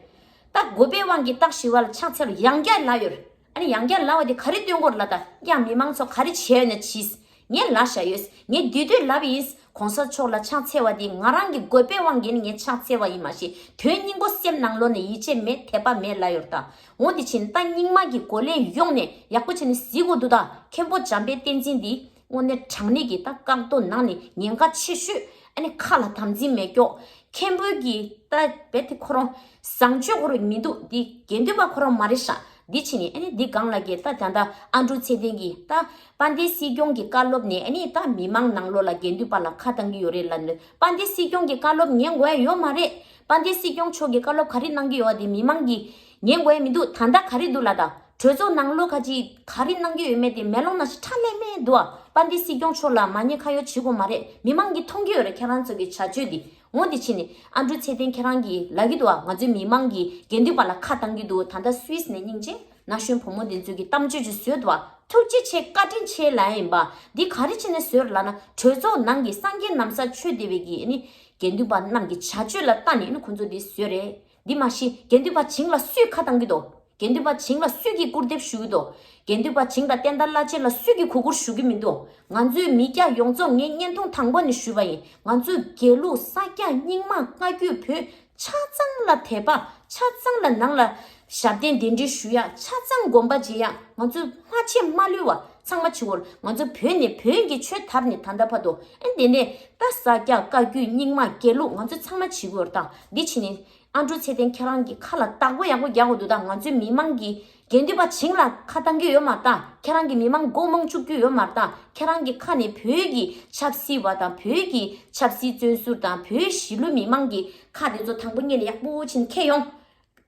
ད་དགོས་པའི་དབང་གིས་རྟག་ཞི་བ་ལ་ཕྱག་འཚལ་བ་ཡང་བསྐྱར་ལབ་ཡོད། ཨ་ནི་ཡང་བསྐྱར་ལབ་པ་དེ་ག་རེ་སྟོན་དགོས་རེད་ལབ་ད། ཡང་མི་མང་ཚོ་ག་རེ་བྱས་ཡོད་ན་བྱིས། ངས་ལབ་བཞག་ཡོད། ངས་དུས་དུས་ལབ་ཡིན། གོང་ས་མཆོག་ལ་ཕྱག་འཚལ་བ་དེ་ང་རང་གི་དགོས་པའི་དབང་གིས་ནི་ངས་ཕྱག་འཚལ་བ་ཡིན་མ་གཞི་དོན་སྙིང་པོ་སེམས་ནང་ལོགས་ནས་ཡིད་ཆེས་མེད་དད་པ་མེད་ལབ་ཡོད་ད། འོ་དེ་ཕྱིན་ད་རྙིང་མ་གི་འགོ་ལས་ཡོངས་ནས་ཡག་པོ་བྱས་ནས་གཟིགས་དགོས་འདུག་ད། མཁན་པོ་འཇམ་དཔལ་བསྟན་འཛིན་འདི་དངོས་གནས་དྲང་གནས་ཀྱི་ད་བཀག་རྡོ་ནང་ནས་ཉེན་ཁ་ཆེ་ཤོས། ཨ་ནི་ཁ་ལ་དམ་འཛིན་མེད་ཀྱོག་མཁན་པོའི་གི་ད་རྦད་དེ་ཁོ་རང་བཟང་སྤྱོད་ཁོ་རང་མི་འདུག་འདི་དགེ་འདུན་པ་ཁོ་རང་མ་རེད་ཤག་འདི་ཕྱིན་ནས་ཨ་ནི་འདི་སྒང་ལ་གི་ད་ད་ད་ཨ་འབྲུག་ཚེ་བརྟན་གྱིས་ད་དཔལ་ལྡན་སྲིད་སྐྱོང་གི་བཀའ་སློབ་ནས་ཨ་ནི་ད་མི་མང་ནང་ལོགས་ལ་དགེ་འདུན་པ་ལ་ཁ་བཏང་གི་ཡོད་རེད་ལབ་ནས། དཔལ་ལྡན་སྲིད་སྐྱོང་གི་བཀའ་སློབ་ཉན་དགོས་ཡ་ཡོད་མ་རེད། དཔལ་ལྡན་སྲིད་སྐྱོང་མཆོག་གི་བཀའ་སློབ་ག་རེ་གནང་གི་ཡོད་དེ་མི་མང་གིས་ཉན་དགོས་ཡ་མི་འདུག་ད་ལྟ་ག་རེ་འདུག་ལབ་ད། གྲོས་ཚོགས་ནང་ལོགས་ཁ་ཅིག་ག་རེ་གནང་གི་ཡོད་མེད་དེ་མེ་ལོང་ནང་བཞིན་ཁྲ་ལམ་མེ་འདུག་ཨ། དཔལ་ལྡན་སྲིད་སྐྱོང་མཆོག་ལ་མ་ཉན་ཁ་གཡོག་བྱེད་དགོས་མ་རེད། མི་མང་གིས་མཐོང་གི་ཡོད་རེད་ཁྱེད་རང་ཚོ་གི་བྱ་སྤྱོད་འདི། འོ་འདི་ཕྱིན་ནས་ཨ་འབྲུག་ཚེ་བརྟན་ཁྱེད་རང་གིས་ལབ་ཀྱི་འདུག་ཨ། ང་ཚོའི་མི་མང་གིས་དགེ་འདུན་པ་ལ་ཁ་བཏང་གི་འདུག་ད་ལྟ་སུད་སི་ནས་སྙིང་རྗེ་ན་གཞོན་བུ་མོ་འདི་ཚོ་གིས་གཏམ་བརྗོད་ཅིག་བཟོས་འདུག་ཨ། ཐུགས་རྗེ་ཆེ་བཀའ་དྲིན་ཆེ་ལབ་ཡ་ཡིན་པ། འདི་ག་རེ་བྱས་ནས་བཟོས་ལབ་ན་གྲོས་ཚོགས་ནང་གི་སངས་རྒྱས་ན་བཟའ་ཆོས་སྡེ་བའི་གི་ནི་དགེ་འདུན་པ་རྣམས་ཀྱི་བྱ་སྤྱོད་ལ་ལྟ་ནས་ནི་ཁོང་ཚོ་འདི་བཟོས་རེད། འདི་མ་གཞི་དགེ་འདུན་པ་བྱིངས་ལ་སུས་ཁ་བཏང་གི་འདུག་དགེ་འདུན་པ་བྱིངས་ལ་སུས་ཀྱིས་སྐུར་འདེབས་ཞུ་གི་འདུག་དགེ་འདུན་པ་བྱིངས་དང་བསྟན་དར་བླ་ཆེན་ལ་སུས་ཀྱིས་གུས་བཀུར་ཞུ་གི་མི་འདུག་ང་ཚོའི་མི་སྐྱ་ཡོངས་རྫོགས་ངས་བརྙན་ཐུང་དང་པོ་ནས་ཞུས་པ་ཡིན། ང་ཚོའི་དགེ་ལུགས་ས་སྐྱ་རྙིང་མ་བཀའ་བརྒྱུད་བོད་ཆ་ཚང་ལ་དད་པ། ཆ་ཚང་ལ་ནང་ལ་ཞབས་བརྟན་གདན་འདྲེན་ཞུ་ཡ། ཆ་ཚང་དགོངས་པ་བཞེས་ཡ། ང་ཚོ་མ་ཆད་མ་ལུས་པ་ཚང་མ་བྱེད་དགོས། ང་ཚོ་བོད་ནས་བོན་གྱི་ཆོས་དར་ནས་ད་ལྟ་བར་དུ་ཨེ་དེ་ནས་ད་ས་སྐྱ་བཀའ་བརྒྱུད་རྙིང་མ་དགེ་ལུགས་ང་ཚོ་ཚང་མ་བྱེད་དགོས་རེད་ད། འདི་ཕྱིན་ནས། ཨ་འབྲུག་ཚེ་བརྟན་ཁྱེད་རང་གི་ཁ་ལ་བདག་པོ་ཡག་པོ་རྒྱག་དགོས་འདུག་ད། ང་ཚོའི་མི་མང་གིས་དགེ་འདུན་པ་བྱིངས་ལ་ཁ་བཏང་གི་ཡོད་མ་རེད་ད། ཁྱེད་རང་གི་མི་མང་མགོ་རྨོངས་བཅུག་རྒྱུ་ཡོད་མ་རེད་ད། ཁྱེད་རང་གི་ཁ་ནས་བོད་ཀྱི་ཆབ་སྲིད་པ་དང་བོད་ཀྱི་ཆབ་སྲིད་བཙོན་ཟུར་དང་བོད་གཞིས་ལུས་མི་མང་གི་ཁ་དེ་ཚོ་དང་པོ་ཉིད་ནས་ཡག་པོ་ཕྱིན་འཁྱེར་ཡོང་།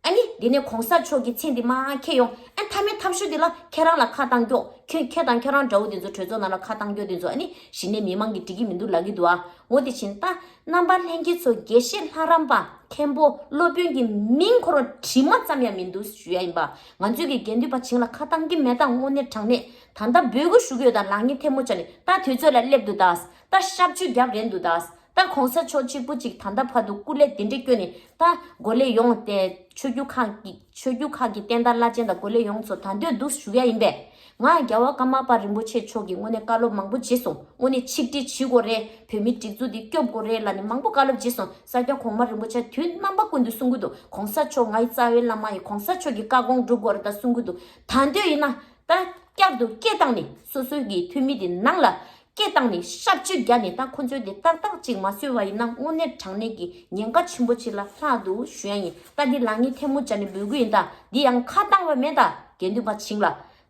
ཨ་ནི་དེ་ནས་གོང་ས་མཆོག་གི་མཚན་དེ་མར་འཁྱེར་ཡོང་། ཨ་མཐའ་མའི་ཐབས་ཤོར་དེ་ལ་ཁྱེད་རང་ལ་ཁ་བཏང་མགྱོགས། ཁྱོད་ཁྱེད་དང་ཁྱེད་རང་འདྲ་བོ་དེ་ཚོ་གྲོས་ཚོགས་ནང་ལ་ཁ་བཏང་མགྱོགས་དེ་ཚོ་ཨ་ནི་གཞི་ནས་མི་མང་གིས་འགྲིག་གི་མི་འདུག་ལབ་ཀྱི་འདུག་ཨ། འོ་དེ་བཞིན་ད། རྣམ་པ་ལྷན་རྒྱས་ཚོ་དགེ་བཤེས་ལྷ་རམས་པ་མཁན་པོ་སློབ་དཔོན་གྱི་མིང་ཁོ་རང་དྲི་མ་ཙམ་ཡང་མི་འདུག་ཞུ་ཡ་ཡིན་པ། ང་ཚོས་ཀྱི་དགེ་འདུན་པ་བྱིངས་ལ་ཁ་བཏང་གི་མེད་ད། དངོས་གནས་དྲང་གནས་ད་ལྟ་འབོད་སྐུལ་ཞུ་གི་ཡོད་ད། ལག་གཉིས་ཐལ་མོ་སྦྱར་ནས་ད་དུས་ཚོད་ལ་སླེབས་འདུག་ད། ད་ཤབ་ཆུ་རྒྱབ་རན་འདུག་ད། ད་གོང་ས་མཆོག་གཅིག་པུ་གཅིག་ད་ལྟ་བར་དུ་སྐུ་ལས་དེ་འདྲས་བསྐྱོན་ནས་ད་འགོ་ལས་ཡོངས་ཏེ་ཆོས་བརྒྱུད་ཁག་གི་ཆོས་བརྒྱུད་ཁག་གི་བསྟན་དར་བླ་ཆེན་དང་འགོ་ལས་ཡོངས་ཚོ་ད་འདོད་འདུག་ཞུ་ཡ་ཡིན་པས། ང་རྒྱལ་བ་ཀརྨ་པ་རིན་པོ་ཆེ་མཆོག་གིས་དངོས་གནས་བཀའ་སློབ་མང་པོ་བྱས་སོང་། དངོས་གནས་ཆིག་སྒྲིལ་བྱེད་དགོས་རེད། བོད་མི་སྒྲིག་འཛུགས་འདི་སྐྱོབ་དགོས་རེད་ལབ་ནས་མང་པོ་བཀའ་སློབ་བྱས་སོང་། ས་སྐྱ་གོང་མ་རིན་པོ་ཆེ་དུས་རྣམ་པ་ཀུན་ཏུ་གསུང་གི་འདུག་གོང་ས་མཆོག་ངའི་རྩ་བའི་བླ་མ་ཡིན། གོང་ས་མཆོག་གི་བཀའ་དགོངས་སྒྲུབ་དགོས་རེད། ད་གསུང་གི་འདུག་ད་འདོད་ཡིན་ན་ད་བསྐྱར་དུ་སྐད་བཏང་ནས་སོ་སོའི་གི་འཐུས་མི་འདི་ནང་ལ་སྐད་བཏང་ནས་ཤབ་ཆུ་རྒྱག་ནས་ད་ཁོ་ཚོས་དེ་ཏག་ཏག་ཅིག་མ་བཟོས་པ་ཡིན་ན་དངོས་གནས་དྲང་གནས་ཀྱི་ཉེན་ཁ་ཆེན་པོ་ཅིག་ལ་ལྷག་འདུག་ཞུ་ཡ་ཡིན། ད་འདི་ལག་གཉིས་ཐལ་མོ་སྦྱར་ནས་འབོད་སྐུལ་ཡིན། ད་འདི་ཡང་ཁ་བཏང་བ་མེད། ད་དགེ་འདུན་པ་བྱིངས་ལ་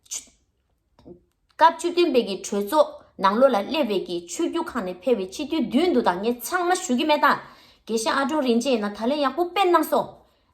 ཆུ་སྐབས་བཅུ་བདུན་པའི་གི་གྲོས་ཚོགས་ནང་ལོགས་ལ་སླེབས་པའི་གི་ཆོས་བརྒྱུད་ཁག་ནས་ཕེབས་པའི་སྤྱི་འཐུས་བདུན་འདུག་ད་ངས་ཚང་མ་ཞུ་གི་མེད། ད་དགེ་བཤེས་ཨ་ཀྲོ་རིན་ཆེན་ཡིན་ན་ད་ལན་ཡག་པོ་དཔེ་གནང་སོང་།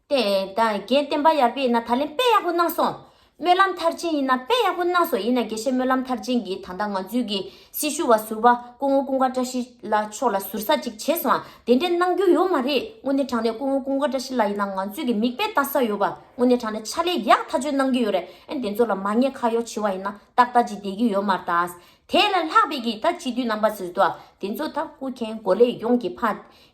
ཏེ་ད་རྒན་བསྟན་པ་ཡར་པས་ན་ད་ལན་དཔེ་ཡག་པོ་གནང་སོང་། སྨོན་ལམ་མཐར་ཕྱིན་ཡིན་ན་དཔེ་ཡག་པོ་གནང་སོང་། ཡིན་ན་དགེ་བཤེས་སྨོན་ལམ་མཐར་ཕྱིན་གྱིས་ད་ལྟ་ང་ཚོའི་གི་སྲི་ཞུ་བ་ཟུར་པ་སྐུ་ངོ་ཀུན་དགའ་བཀྲ་ཤིས་ལགས་མཆོག་ལ་ཟུར་ཟ་ཅིག་བྱས་སོང་། དེ་འདྲའི་གནང་རྒྱུ་ཡོད་མ་རེད། དངོས་གནས་དྲང་གནས་སྐུ་ངོ་ཀུན་དགའ་བཀྲ་ཤིས་ལགས་ཡིན་ན་ང་ཚོའི་གི་མིག་དཔེ་ལྟ་ས་ཡོད་པ། དངོས་གནས་དྲང་གནས་ཕྱག་ལས་ཡག་ཐག་ཆོད་གནང་གི་ཡོད་རེད། ཨ་ནི་དེ་ཚོ་ལ་མ་ཉེས་ཁ་གཡོག་བྱེད་པ་ཡིན་ན་ཏག་ཏག་ཅིག་བསྡད་ཀྱི་ཡོད་མ་རེད་ད། དེ་ལས་ལྷག་པའི་གི་ད་སྤྱི་འཐུས་རྣམ་པ་ཚོས་དོ་དེ་ཚོ་ད་སྐུ་མཁྱེན་འགོ་ལས་ཡོངས་ཀྱི་ཕ་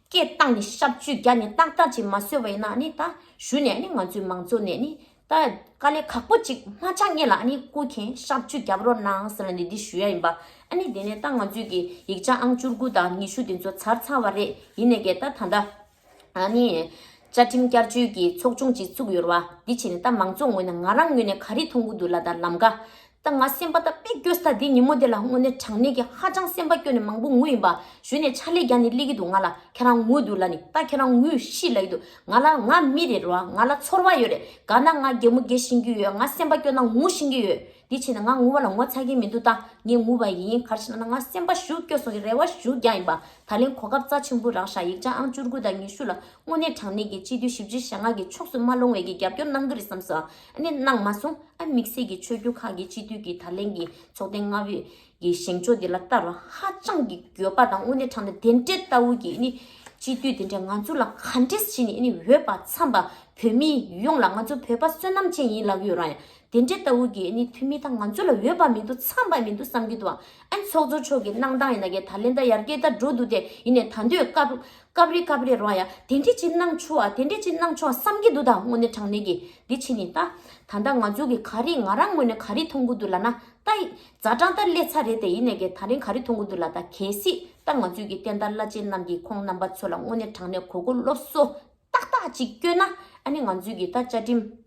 སྐད་བཏང་ནས་ཞབས་ཕྱི་བརྒྱབ་ནས་ཏག་ཏག་ཅིག་མ་བཟོས་པ་ཡིན་ན་ཨ་ནི་ད་གཞུག་ནས་ཨ་ནི་ང་ཚོའི་མང་ཚོགས་ནས་ཨ་ནི། ད་དཀའ་ལས་ཁག་པོ་ཅིག་མ་ཆགས་སྔོན་ལ་ཨ་ནི་སྐུ་མཁྱེན་ཞབས་ཕྱི་རྒྱབ་རོགས་གནང་ཟེར་ནས་འདི་ཞུ་ཡ་ཡིན་པ། ཨ་ནི་དེ་ནས་ད་ང་ཚོས་ཀྱི་ཡིག་ཆ་ཨང་བཅུ་དགུ་དང་ཉི་ཤུ་དེ་ཚོ་ཚར་ཚར་བ་རེད། ཡིན་ནས་ཀྱི་ད་ད་ལྟ་ཨ་ནི་བཅའ་ཁྲིམས་བསྐྱར་བཅོས་ཀྱི་ཚོགས་ཆུང་ཅིག་བཙུགས་ཡོད་རེད་བ། འདི་བྱས་ནས་ད་མང་ཚོགས་ངོས་ནས་ང་རང་ངོས་ནས་ག་རེ་མཐོང་གི་འདུག་ལབ་ད་ལམ་ཀ་ད་ང་སེམས་པ་ད་དཔེ་སྐྱོ་ས་འདི་ཉིན་མོ་དེ་ལ་དངོས་གནས་དྲང་གནས་ཀྱི་ཧ་ཅང་སེམས་པ་སྐྱོ་ནས་མང་པོ་ངུ་ཡིན་པ། གཞུག་ནས་ཕྱག་ལས་རྒྱག་ནས་སླེབས་ཀྱི་འདུག་ང་ལ་ཁྱེད་རང་ངུ་འདུག་ལབ་ནི་ད་ཁྱེད་རང་ངུ་ཤི་ལབ་ཀྱི་འདུག་ང་ལ་ང་མི་རེད་རོ། ང་ལ་ཚོར་བ་ཡོད་རེད། ག་ན་ང་གད་མོ་བགད་ཤེས་ཀྱི་ཡོད། ང་སེམས་པ་སྐྱོ་ན་ངུ་ཤེས་ཀྱི་ཡོད། འདི་བྱས་ན་ང་ངུ་བ་ལ་ངོ་ཚ་གི་མི་འདུག་ད་ངས་ངུ་བ་ཡིན། ག་རེ་བྱས་ན་ང་སེམས་པ་ཞུ་སྐྱོ་སོང་གི་རེ་བ་ཞུ་རྒྱག་ཡིན་པ། ད་ལན་གོ་སྐབས་རྩ་ཆེན་པོ་རག་ཤག་ཡིག་ཆ་ཨང་བཅུ་དགུ་དང་ཉི་ཤུ་ལ་དངོས་གནས་དྲང་གནས་ཀྱི་སྤྱི་འཐུས་བཞི་བཅུ་ཞེ་ལྔ་གི་ཕྱོགས་སུ་མ་ལྷུང་བའི་གི་རྒྱབ་སྐྱོར་གནང་གི་རེད་བསམ་སོང་། ཨ་ནི་གནང་མ་སོང་། ཨ་དམིགས་བསལ་གྱི་ཆོས་བརྒྱུད་ཁག་གི་སྤྱི་འཐུས་ཀྱི་ད་ལན་གྱི་ཚོགས་ཐེངས་ལྔ་པའི་གི་བཞེངས་ཕྱོགས་འདི་ལ་ལྟར་བ་ཧ་ཅང་གི་འགྱོད་པ་དང་དངོས་གནས་དྲང་གནས་དེ་འདྲའི་ལྟ་བུ་གི་ཨ་ནི་སྤྱི་འཐུས་དེ་འདྲ་ང་ཚོ་ལ་ག་འདྲས་བྱས་ནས་ཨ་ནི་འོས་པ་འཚམས་པ་བོད་མི་ཡོངས་ལ་ང་ཚོ་བོད་པ་བསོད་ནམས་ཅན་ཡིན་ལབ་ཀྱི་ཡོད་ར་ཡ། དེ་འདྲའི་ལྟ་བུ་གི་ཨ་ནི་འཐུས་མི་དང་ང་ཚོ་ལ་འོས་པ་མི་འདུག་འཚམས་པ་མི་འདུག་བསམ་གྱི་འདུག་ཨ་ནི་ཚོགས་གཙོ་མཆོག་གི་གནང་སྟངས་ཡིན་ན་གི་ད་ལན་ད་ཡར་རྒྱས་ད་འགྲོ་འདུག་སྟེ་ཡིན་ནས་ད་འདོད་སྐབས་སྐབས་རེ་སྐབས་རེ་རོ་ཡ་དེ་འདྲས་ཅིག་གནང་ཆོག་ཨ་དེ་འདྲས་ཅིག་གནང་ཆོག་ཨ་བསམ་གྱི་འདུག་ད་དངོས་གནས་དྲང་གནས་ཀྱི་འདི་ཕྱི་ནས་ད་ད་ལྟ་ང་ཚོ་གི་ག་རེ་ང་རང་ངོས་ནས་ག་རེ་མཐོང་གི་འདུག་ལབ་ན་ད་ཛ་དྲག་ད་སླེབས་ཚར་རེད་དེ་ཡིན་ནས་གི་ད་རིང་ག་རེ་མཐོང་གི་འདུག་ལབ་ད་གལ་སྲིད་ད་ང་ཚོའི་གི་བསྟན་དར་བླ་ཆེན་རྣམས་ཀྱིས་ཁོང་རྣམ་པ་ཚོ་ལ་དངོས་གནས་དྲང་གནས་གོ་གོ་སློབ་གསོ་ཏག་ཏག་ཅིག་བསྐྱོན་ན་ཨ་ནི་ང་ཚོའི་གི་ད་བཅའ་ཁྲིམས།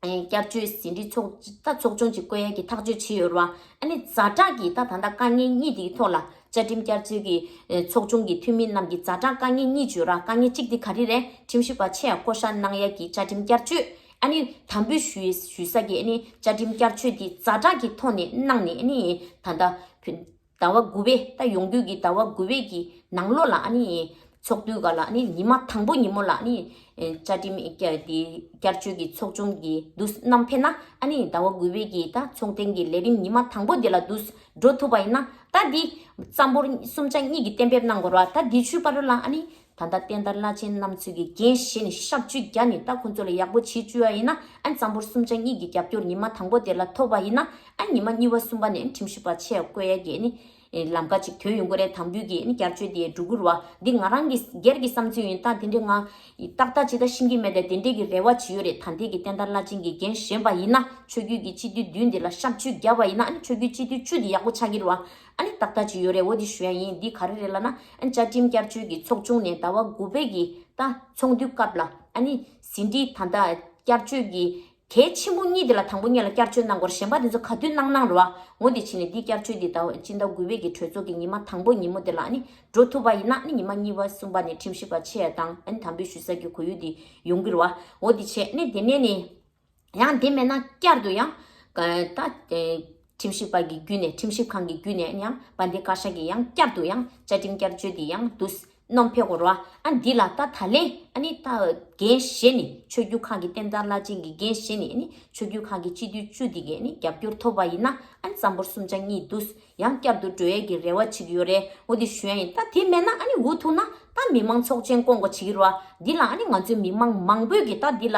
བསྐྱར་བཅོས་ཟིན་བྲིས་ཚོགས་ད་ཚོགས་ཆུང་ཅིག་བསྐོ་ཡས་ཀྱི་ཐག་གཅོད་བྱས་ཡོད་རེད་བ། ཨ་ནི་ཛ་དྲག་གི་ད་ད་ལྟ་དཀའ་ངལ་གཉིས་དེའི་ཐོག་ལ་བཅའ་ཁྲིམས་བསྐྱར་བཅོས་ཀྱི་ཚོགས་ཆུང་གི་འཐུས་མི་རྣམས་ཀྱི་ཛ་དྲག་དཀའ་ངལ་གཉིས་བརྗོད་ར། དཀའ་ངལ་གཅིག་དེ་ག་རེ་རེད། ཁྲིམས་ཞིབ་པ་ཆེ་ཡ་བསྐོ་བཞག་གནང་ཡས་ཀྱི་བཅའ་ཁྲིམས་བསྐྱར་བཅོས་ཨ་ནི་དམ་འབུལ་ཞུ་ཡས་ཞུ་ས་གི་ཨ་ནི་བཅའ་ཁྲིམས་བསྐྱར་བཅོས་དེ་ཛ་དྲག་གི་ཐོག་ནས་གནང་ནས་ཨ་ནི་ད་ལྟ་བོད། ཟླ་བ་དགུ་པའི་ད་ཡོང་དུས་ཀྱི་ཟླ་བ་དགུ་པའི་གི་ནང་ལོགས་ལ་ཨ་ནི་ཚོགས་དུས་ག་ལ་ཨ་ནི་ཉི་མ་དང་པོ་ཉིན་མོ་ལ་ཨ་ནི་བཅའ་ཁྲིམས་བསྐྱར་དེ་བསྐྱར་བཅོས་ཀྱི་ཚོགས་ཆུང་གི་འདུ་བསྣམས་ཕེབས་ན་ཨ་ནི་ཟླ་བ་དགུ་པའི་གི་ད་ཚོགས་ཐེངས་ཀྱི་ལས་རིམ་ཉི་མ་དང་པོ་དེ་ལ་འདུ་འགྲོ་ཐུབ་པ་ཡིན་ན་ད་འདི་རྩ་འབོར་གསུམ་ཆ་གཉིས་ཀྱི་གཏན་འབེབས་གནང་དགོས་ར། ད་འདི་ཆུ་བར་ལ་ཨ་ནི་ད་ལྟ་བསྟན་དར་བླ་ཆེན་རྣམ་ཚོས་ཀྱི་འགན་བཞེས་ནས་ཞབས་ཕྱི་བརྒྱབ་ནས་ད་ཁོང་ཚོ་ལ་ཡག་པོ་བྱེད་བཅུག་ཡ་ཡིན་ན་ཨ་ནི་རྩ་འབོར་གསུམ་ཆ་གཉིས་ཀྱི་རྒྱབ་སྐྱོར་ཉི་མ་དང་པོ་དེ་ལ་ཐོབ་པ་ཡིན་ན། ཨ་ཉི་མ་གཉིས་པ་གསུམ་པ་ནས་ཁྲིམས་ཞིབ་པ་ཆེ་བསྐོ་ཡ་གི་ནི་ལམ་ཀ་ཅིག་ཐོན་ཡོང་གི་རེད། དམ་འབུལ་གྱི་ནི་བསྐྱར་བཅོས་དེ་འགྲོ་གི་རེད་བ། འདི་ང་རང་གི་སྒེར་གྱི་བསམ་ཚུལ་ཡིན། ད་དེ་འདྲའི་ང་ཏག་ཏག་ཅིག་ད་ཤེས་ཀྱི་མེད་དེ་དེ་འདྲའི་གི་རེ་བ་བྱེད་ཡོད་རེད། ད་འདི་གི་བསྟན་དར་བླ་ཆེན་གྱི་འགན་བཞེས་པ་ཡིན་ན་ཆོས་བརྒྱུད་ཀྱི་སྤྱི་འཐུས་བདུན་འདི་ལ་ཞབས་ཕྱི་བརྒྱབ་པ་ཡིན་ན་ཨ་ནི་ཆོས་བརྒྱུད་སྤྱི་འཐུས་བཅུ་འདི་ཡག་པོ་ཆགས་ཀྱི་རེད་བ། ཨ་ནི་ཏག་ཏག་ཅིག་ཡོད་རེད། འོ་འདི་ཞུ་ཡ་ཡིན། འདི་ག་རེ་རེད་ལབ་ན་ཨ་ནི་བཅའ་ཁྲིམས་བསྐྱར་བཅོས་ཀྱི་ཚོགས་ཆུང་ནས་ཟླ་བ་དགུ་པའི་གི་ད་ཚོགས་འདུའི་སྐབས་ལ་ཨ་ནི་ཟིན་བྲིས་ད་ལྟ་བསྐྱར་བཅོས་ཀྱི་གལ་ཆེན་པོ་གཉིས་དེ་ལ་དང་པོ་གཉིས་ལ་བསྐྱར་བཅོས་གནང་དགོས་རེད། གཞན་པ་དེ་ཚོ་ག་དུས་གནང་གནང་རེད་བ། འོ་དེ་བྱས་ནས་འདི་བསྐྱར་བཅོས་འདི་ཟླ་བ་སྤྱི་ཟླ་དགུ་པའི་གི་གྲོས་ཚོགས་ཀྱི་ཉི་མ་དང་པོ་ཉིན་མོ་དེ་ལ་ཨ་ནི་འགྲོ་ཐུབ་པ་ཡིན་ན་ཨ་ནི་ཉི་མ་གཉིས་པ་གསུམ་པ་ནས་ཁྲིམས་ཞིབ་པ་ཆེ་ཡ་དང་ཨ་ནི་དམ་འབུལ་ཞུ་ས་གི་གོ་ཡུལ་འདི་ཡོང་གི་རེད་བ། འོ་དེ་བྱས་ནས་དེ་ནས་ནི་ཡང་དེ་མེད་ན་བསྐྱར་དུ་ཡང་ད་ཁྲིམས་ཞིབ་པ་གི་བརྒྱུད་ནས་ཁྲིམས་ཞིབ་ཁང་གི་བརྒྱུད་ནས་ཡང་བན་དེ་བཀའ་ཤག་གི་ཡང་བསྐྱར་དུ་ཡང་བཅའ་ཁྲིམས་བསྐྱར་བཅོས་འདི་ཡང་འདུ། གནང་ཕེབས་དགོས་རེད་བ། ཨ་འདི་ལ་ད་ད་ལན་ཨ་ནི་ད་འགན་བཞེས་ནས་ཆོས་བརྒྱུད་ཁག་གི་བསྟན་དར་བླ་ཆེན་གྱི་འགན་བཞེས་ནས་ཨ་ནི་ཆོས་བརྒྱུད་ཁག་གི་སྤྱི་འཐུས་བཅུ་འདི་གས་ཨ་ནི་རྒྱབ་སྐྱོར་ཐོབ་པ་ཡིན་ན་ཨ་ནི་རྩ་འབོར་གསུམ་ཆ་གཉིས་འདུ་ཡང་བསྐྱར་དུ་འགྲོ་ཡས་ཀྱི་རེ་བ་བྱེད་ཀྱི་ཡོད་རེད། འོ་འདི་ཞུ་ཡ་ཡིན། ད་དེ་མེད་ན་ཨ་ནི་འུ་ཐུག་ན་ད་མི་མང་ཚོགས་ཆེན་བསྐོང་དགོས་བྱེད་ཀྱི་རེད་བ། འདི་ལ་ཨ་ནི་ང་ཚོའི་མི་མང་མང་པོས་ཀྱི་ད་འདི་ལ་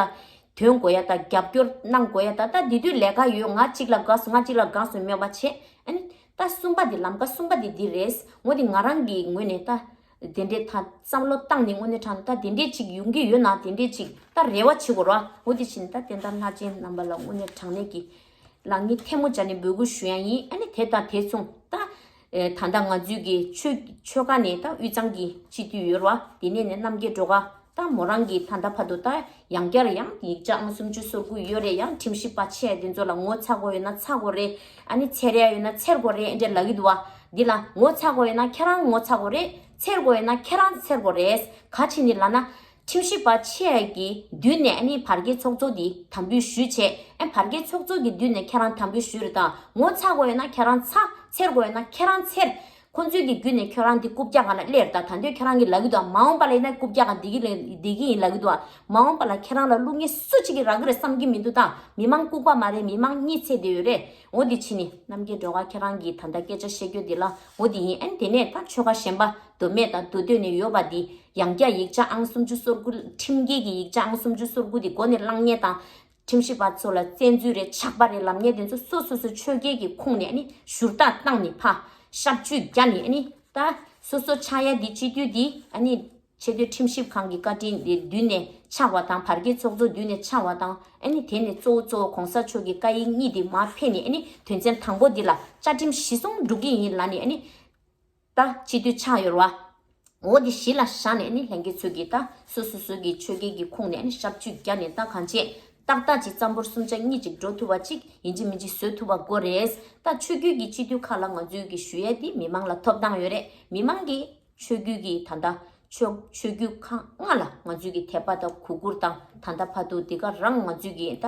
དོན་དགོས་ཡ་ད་རྒྱབ་སྐྱོར་གནང་དགོས་ཡ་ད་ད་འདི་དུས་ལས་ཀ་ཡོད། ང་གཅིག་ལ་དགའ་སོང་ང་གཅིག་ལ་དགའ་སོང་མེད་པ་བྱས་ཨ་ནི་ད་གསུམ་པ་འདི་ལམ་ཀ་གསུམ་པ་འདི་འདི་རེད། འོ་འདི་ང་རང་གི་ངོས་ནས་ད། དེ་འདྲའི་ད་བསམ་བློ་བཏང་ནས་དངོས་གནས་དྲང་ད་དེ་འདྲའི་ཅིག་ཡོང་གི་ཡོད་ན་དེ་འདྲའི་ཅིག་ད་རེ་བ་བྱེད་དགོས་ར། འོ་དེ་བཞིན་ད་བསྟན་དར་ལྷ་ཆེན་རྣམ་པ་ལ་དངོས་གནས་དྲང་གནས་ཀྱི་ལག་གཉིས་ཐལ་མོ་སྦྱར་ནས་འབོད་སྐུལ་ཞུ་ཡ་ཡིན། ཨ་ནི་དེ་དང་དེ་མཚུངས་ད་ད་ལྟ་ང་ཚོའི་གི་ཆོས་ཆོལ་ཁ་ནས་ད་དབུས་གཙང་གི་སྤྱི་འཐུས་ཡོད་ར། དེ་ནས་ནས་རྣམ་རྒྱལ་སྒྲོལ་དཀར་ད་མོ་རང་གི་ད་ལྟ་བར་དུ་ད་ཡང་བསྐྱར་ཡང་ཡིག་ཆ་ཨང་སུམ་ཅུ་སོ་དགུ་ཡོད་རེད། ཡང་ཁྲིམས་ཞིབ་པ་ཆེ་དེ་ཚོ་ལ་ངོ་ཚ་དགོས་ཡོད་ན་ཚ་དགོས་རེད། ཨ་ནི་འཚེར་ཡ་ཡོད་ན་འཚེར་དགོས་རེད། ཨེ་འདྲ་ལབ་ཀྱི་འདུག་བ། འདི་ལ་ངོ་ཚ་དགོས་ཡོད་ན་ཁྱེད་རང་ངོ་ཚ་དགོས་རེད། འཚེར་དགོས་ཡོད་ན་ཁྱེད་རང་འཚེར་དགོས་རེད། ག་ཅི་ནི་ལབ་ན། ཁྲིམས་ཞིབ་པ་ཆེ་གི་མདུན་ནས་ཨ་ནི་བར་བརྒལ་ཚོགས་གཙོ་འདི་དམ་འབུལ་ཞུས་བྱས། ཨ་བར་བརྒལ་ཚོགས་གཙོ་གི་མདུན་ནས་ཁྱེད་རང་དམ་འབུལ་ཞུས་རེད་ད། ངོ་ཚ་དགོས་ཡོད་ན་ཁྱེད་རང་ཚ། འཚེར་དགོས་ཡོད་ན་ཁྱེད་རང་འཚེར། ཁོང་ཚོའི་གི་བརྒྱུད་ནས་ཁྱོད་རང་འདི་རྐུབ་བཀྱག་སྒང་ལ་སླེབས། ད་ད་འདོད་ཁྱོད་རང་གི་ལབ་ཀྱི་འདུག་མ་འོངས་པ་ལ་ཡིན་ན་རྐུབ་བཀྱག་སྒང་འདི་གི་ལ་འདི་གི་ཡིན་ལབ་ཀྱི་འདུག་མ་འོངས་པ་ལ་ཁྱེད་རང་ལ་བླུག་མཁན་སུ་གཅིག་གིས་རག་གི་རེད་བསམ་གྱི་མི་འདུག་ད་མི་མང་ལྐུགས་པ་མ་རེད། མི་མང་གཉིད་སད་བསྡད་ཡོད་རེད། འོ་འདི་ཕྱིན་ནས་རྣམ་རྒྱལ་སྒྲོལ་དཀར་ཁྱེད་རང་གིས་ད་ལྟ་སྐད་ཆ་བཤད་རྒྱུ་འདི་ལ་འོ་འདི་ཡིན། ཨ་ནི་དེ་ནས་ད་ཆོལ་ཁ་གཞན་པ་མདོ་སྨད་དང་མདོ་སྟོད་ནས་ཡོད་པ་འདི་ཡང་བསྐྱར་ཡིག་ཆ་ཨང་སུམ་ཅུ་སོ་དགུ་ཁྲིམས་འགལ་གྱི་ཡིག་ཆ་ཨང་སུམ་ཅུ་སོ་དགུ་འདི་མགོ་ནས་བླངས་མཁན་དང་། ཁྲིམས་ཞིབ་པ་ཚོ་ལ་བཙན་འཛུལ་རེད་ཆགས་པ་རེད་ལབ་མཁན་དེ་ཚོ་སོ་སོ་སོ་ཆོས་རྒྱལ་གྱི་ཁོངས་ནས་ཨ་ནི་ཞུ་དག་བཏང་ནས་ཕར་ཞབས་ཕྱི་བརྒྱབ་ནས་ཨ་ནི་ད་སོ་སོ་ཆགས་ཡ་འདི་སྤྱི་འཐུས་འདི་ཨ་ནི་ཆེས་མཐོའི་ཁྲིམས་ཞིབ་ཁང་གི་བཀའ་དྲིན་འདི་མདུན་ནས་ཆགས་པ་དང་བར་བརྒལ་ཚོགས་གཙོ་མདུན་ནས་ཆགས་པ་དང་ཨ་ནི་དེ་ནས་གཙོ་བོ་གཙོ་བོ་གོང་ས་མཆོག་གི་བཀའ་ཡིག་གཉིས་འདི་མར་ཕེབས་ནས་ཨ་ནི་དོན་ཚན་དང་པོ་འདི་ལ་བཅའ་ཁྲིམས་གཞི་བཟུང་འགྲོ་གི་ཡིན་ལབ་ནས་ཨ་ནི། ད་སྤྱི་འཐུས་ཆགས་ཡོད་རེད་བ། འོ་དེ་གཞི་ལ་བཞག་ནས་ནི་ལྷན་རྒྱས་ཚོས་ཀྱིས་ད་སོ་སོ་སོ་གི་ཆོས་རྒྱལ་གྱི་ཁོངས་ནས་ནི་ཞབས་ཕྱི་བརྒྱབ་ནས་ད་གང་བྱེད། ཏག་ཏག་ཅིག་རྩམ་པོར་སུམ་ཆ་གཉིས་ཅིག་འགྲོ་ཐུབ་པ་ཅིག་ཡིན་གཅིག་མིན་གཅིག་བཟོ་ཐུབ་པ་དགོས་རེད། ད་ཆོས་བརྒྱུད་ཀྱི་སྤྱི་འཐུས་ཁག་ལ་ང་ཚོས་ཀྱི་ཞུ་ཡས་དེ་མི་མང་ལ་ཐོབ་ཐང་ཡོད་རེད། མི་མང་གིས་ཆོས་བརྒྱུད་ཀྱི་ད་ལྟ་ཆོས་ཆོས་བརྒྱུད་ཁག་ལྔ་ལ་ང་ཚོས་ཀྱི་དད་པ་དང་གུས་བཀུར་དང་ད་ལྟ་བར་དུ་འདི་ག་རང་ང་ཚོས་ཀྱི་ད་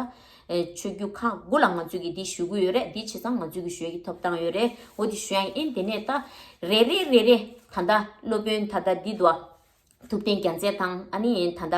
ཆོས་བརྒྱུད་ཁག་དགུ་ལ་ང་ཚོས་ཀྱི་འདི་ཞུ་གི་ཡོད་རེད། འདི་བྱས་ཙང་ང་ཚོས་ཀྱི་ཞུ་ཡས་ཀྱི་ཐོབ་ཐང་ཡོད་རེད། འོ་འདི་ཞུ་ཡ་ཡིན། དེ་ནས་ད་རེ་རེ་རེ་རེ་ད་ལྟ་སློབ་དཔོན་ད་ལྟ་འདི་འདུག་ཨ། ཐུབ་བསྟན་རྒྱལ་མཚན་དང་ཨ་ནི་ད་ལྟ་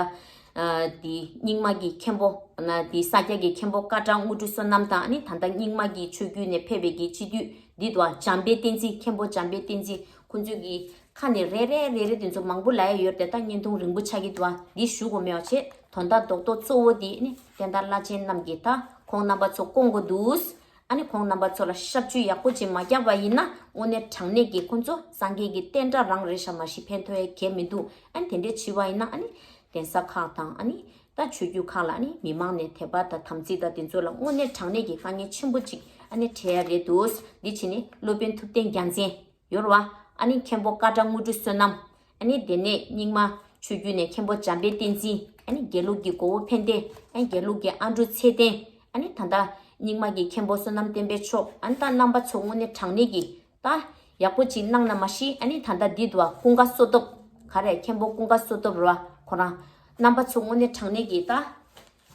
འདི་རྙིང་མ་གི་མཁན་པོ་ན་འདི་ས་སྐྱ་གི་མཁན་པོ་བཀའ་གྲགས་དངོས་གྲུབ་བསོད་ནམས་དང་ཨ་ནི་ད་ལྟ་རྙིང་མ་གི་ཆོས་བརྒྱུད་ནས་ཕེབས་པའི་གི་སྤྱི་འཐུས་འདི་འདུག་ཨ། འཇམ་དཔལ་བསྟན་འཛིན། མཁན་པོ་འཇམ་དཔལ་བསྟན་འཛིན། ཁོང་ཚོས་ཀྱི་ཁ་ནས་རེ་རེ་རེ་རེ་དེ་ཚོ་མང་པོ་ལབ་ཡ་ཡོད་རེད་དེ་ད་བརྙན་ཐུང་རིང་པོ་ཆགས་ཀྱི་འདུག་ཨ། འདི་ཞུ་དགོས་མེད་པ་བྱས། དོན་དག་རྡོག་རྡོག་གཙོ་བོ་འདི་ནི་བསྟན་དར་བླ་ཆེན་རྣམས་ཀྱིས་ད་ཁོང་རྣམ་པ་ཚོ་སྐོང་དགོས་འདུག་ཨ་ནི་ཁོང་རྣམ་པ་ཚོ་ལ་ཞབས་ཕྱི་ཡག་པོ་ཅིག་མ་བརྒྱབ་པ་ཡིན་ན་དངོས་གནས་དྲང་གནས་ཀྱི་ཁོང་ཚོ་སངས་རྒྱས་ཀྱི་བསྟན་དགྲ་རང་རེད་ཤག་མ་གཞི་ཕན་ཐོགས་ཡ་གང་ཡང་མི་འདུག་ཨ་ནི་དེ་འདྲས་བྱས་པ་ཡིན་ན་ཨ་ནི་གདན་ས་ཁག་དང་ཨ་ནི་ད་ཆོས་བརྒྱུད་ཁག་ལ་ཨ་ནི་མི་མང་ནས་དད་པ་དང་དམ་ཚིག་དང་དེ་ཚོ་ལ་དངོས་གནས་དྲང་གནས་ཀྱི་དཀའ་ངལ་ཆེན་པོ་ཅིག་ཨ་ནི་འཕྲད་ཡ་རེད་འདུག་འདི་བྱས་ནས་སློབ་དཔོན་ཐུབ་བསྟན་རྒྱལ་མཚན། ཡོད་རེད་བ། ཨ་ནི་མཁན་པོ་བཀའ་གྲགས་དངོས་གྲུབ་བསོད་ནམས། ཨ་ནི་དེ་ནས་རྙིང་མ་ཆོས་བརྒྱུད་ནས་མཁན་པོ་འཇམ་དཔལ་བསྟན་འཛིན། ཨ་ནི་དགེ་ལུགས་ཀྱི་མགོ་བོ་ཕན་བདེ། ཨ་ནི་དགེ་ལུགས་ཀྱི་ཨ་འབྲུག་ཚེ་བརྟན། ཨ་ནི་ད་ལྟ་རྙིང་མ་གི་མཁན་པོ་བསོད་ནམས་བསྟན་འཕེལ་མཆོག་ཨ་ནི་ད་རྣམ་པ་ཚོ་དངོས་གནས་དྲང་གནས་ཀྱི་ད་ཡག་པོ་ཅིག་གནང་ན་མ་གཞི་ཨ་ནི་ད་ལྟ་འདི་འདུག་བ། ཀུན་དགའ་བསོད་སྟོབས། ག་རེ་མཁན་པོ་ཀུན་དགའ་བསོད་སྟོབས་རེད་བ། ཁོ་རང་རྣམ་པ་ཚོ་དངོས་གནས་དྲང་གནས་ཀྱི་ད།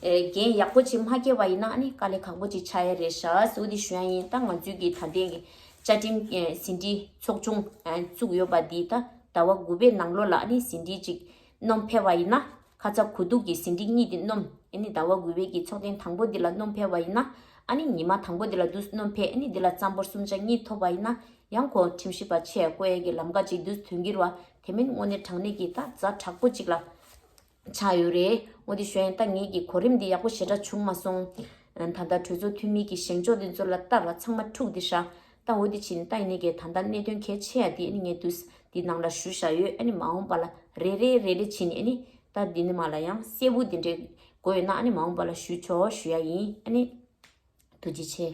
ཨེ། འགན་ཡག་པོ་ཅིག་མ་འཁྱེར་བ་ཡིན་ན་ཨ་ནི་དཀའ་ལས་ཁག་པོ་ཅིག་ཆགས་ཡ་རེད་ཤག་ཟེར་འོ་དེ་ཞུ་ཡ་ཡིན། ད་ང་ཚོའི་གི་ད་ལྟའི་གི་བཅའ་ཁྲིམས་ཨེ་ཟིན་བྲིས་ཚོགས་ཆུང་ཨེ་བཙུགས་ཡོད་པ་འདི་ད་ཟླ་བ་དགུ་པའི་ནང་ལོགས་ལ་ཨ་ནི་ཟིན་བྲིས་ཅིག་སྣོན་ཕེབས་པ་ཡིན་ན། ཁ་ཚ་དགོས་གཏུགས་ཀྱི་ཟིན་བྲིས་གཉིས་དེ་སྣོན། ཨ་ནི་ཟླ་བ་དགུ་པའི་གི་ཚོགས་ཐེངས་དང་པོ་འདི་ལ་སྣོན་ཕེབས་པ་ཡིན་ན། ཨ་ནི་ཉི་མ་དང་པོ་འདི་ལ་འདུག་སྣོན་ཕེབས། ཨ་ནི་འདི་ལ་རྩ་འབོར་གསུམ་ཆ་གཉིས་ཐོབ་པ་ཡིན་ན་ཡང་ཁོ་ཁྲིམས་ཞིབ་པ་ཆེ་བསྐོ་ཡ་གི་ལམ་ཁ་ཅིག་འདུག་ཐོན་གྱི་རེད་བ། དེ་མིན་དངོས་གནས་དྲང་གནས་ཀྱི་ད་ཛ་དྲག་པོ་ཅིག་ལ། ཆགས་ཡོད་རེད། འོ་དེ་ཞུ་ཡིན། ད་ངེད་ཀྱི་གོ་རིམ་འདི་ཡག་པོ་ཞེ་དྲག་བྱུང་མ་སོང་། ད་ལྟ་གྲོས་ཚོགས་འཐུས་མི་གི་བཞེངས་ཕྱོགས་འདི་ཚོ་ལ་ལྟ་ལ་ཚང་མ་འཁྲུག་འདི་ཤག་ད་འོ་དེ་ཕྱིན་ད་ཡིན་ནའི་གི་ད་ལྟ་གནད་དོན་གལ་ཆེ་ཡ་འདི་ཨ་ནི་ངས་དུས་འདི་ནང་ལ་ཞུ་བཞག་ཡོད། ཨ་ནི་མ་འོངས་པ་ལ་རེ་རེ་རེ་རེ་ཕྱིན་ནས་ཨ་ནི་ད་འདི་ནི་མ་ལ་ཡང་གསལ་པོ་འདི་འདྲའི་དགོས་ཡོད་ན་ཨ་ནི་མ་འོངས་པ་ལ་ཞུ་ཆོག་ཞུ་ཡ་ཡིན། ཨ་ནི་ཐུགས་རྗེ་ཆེ།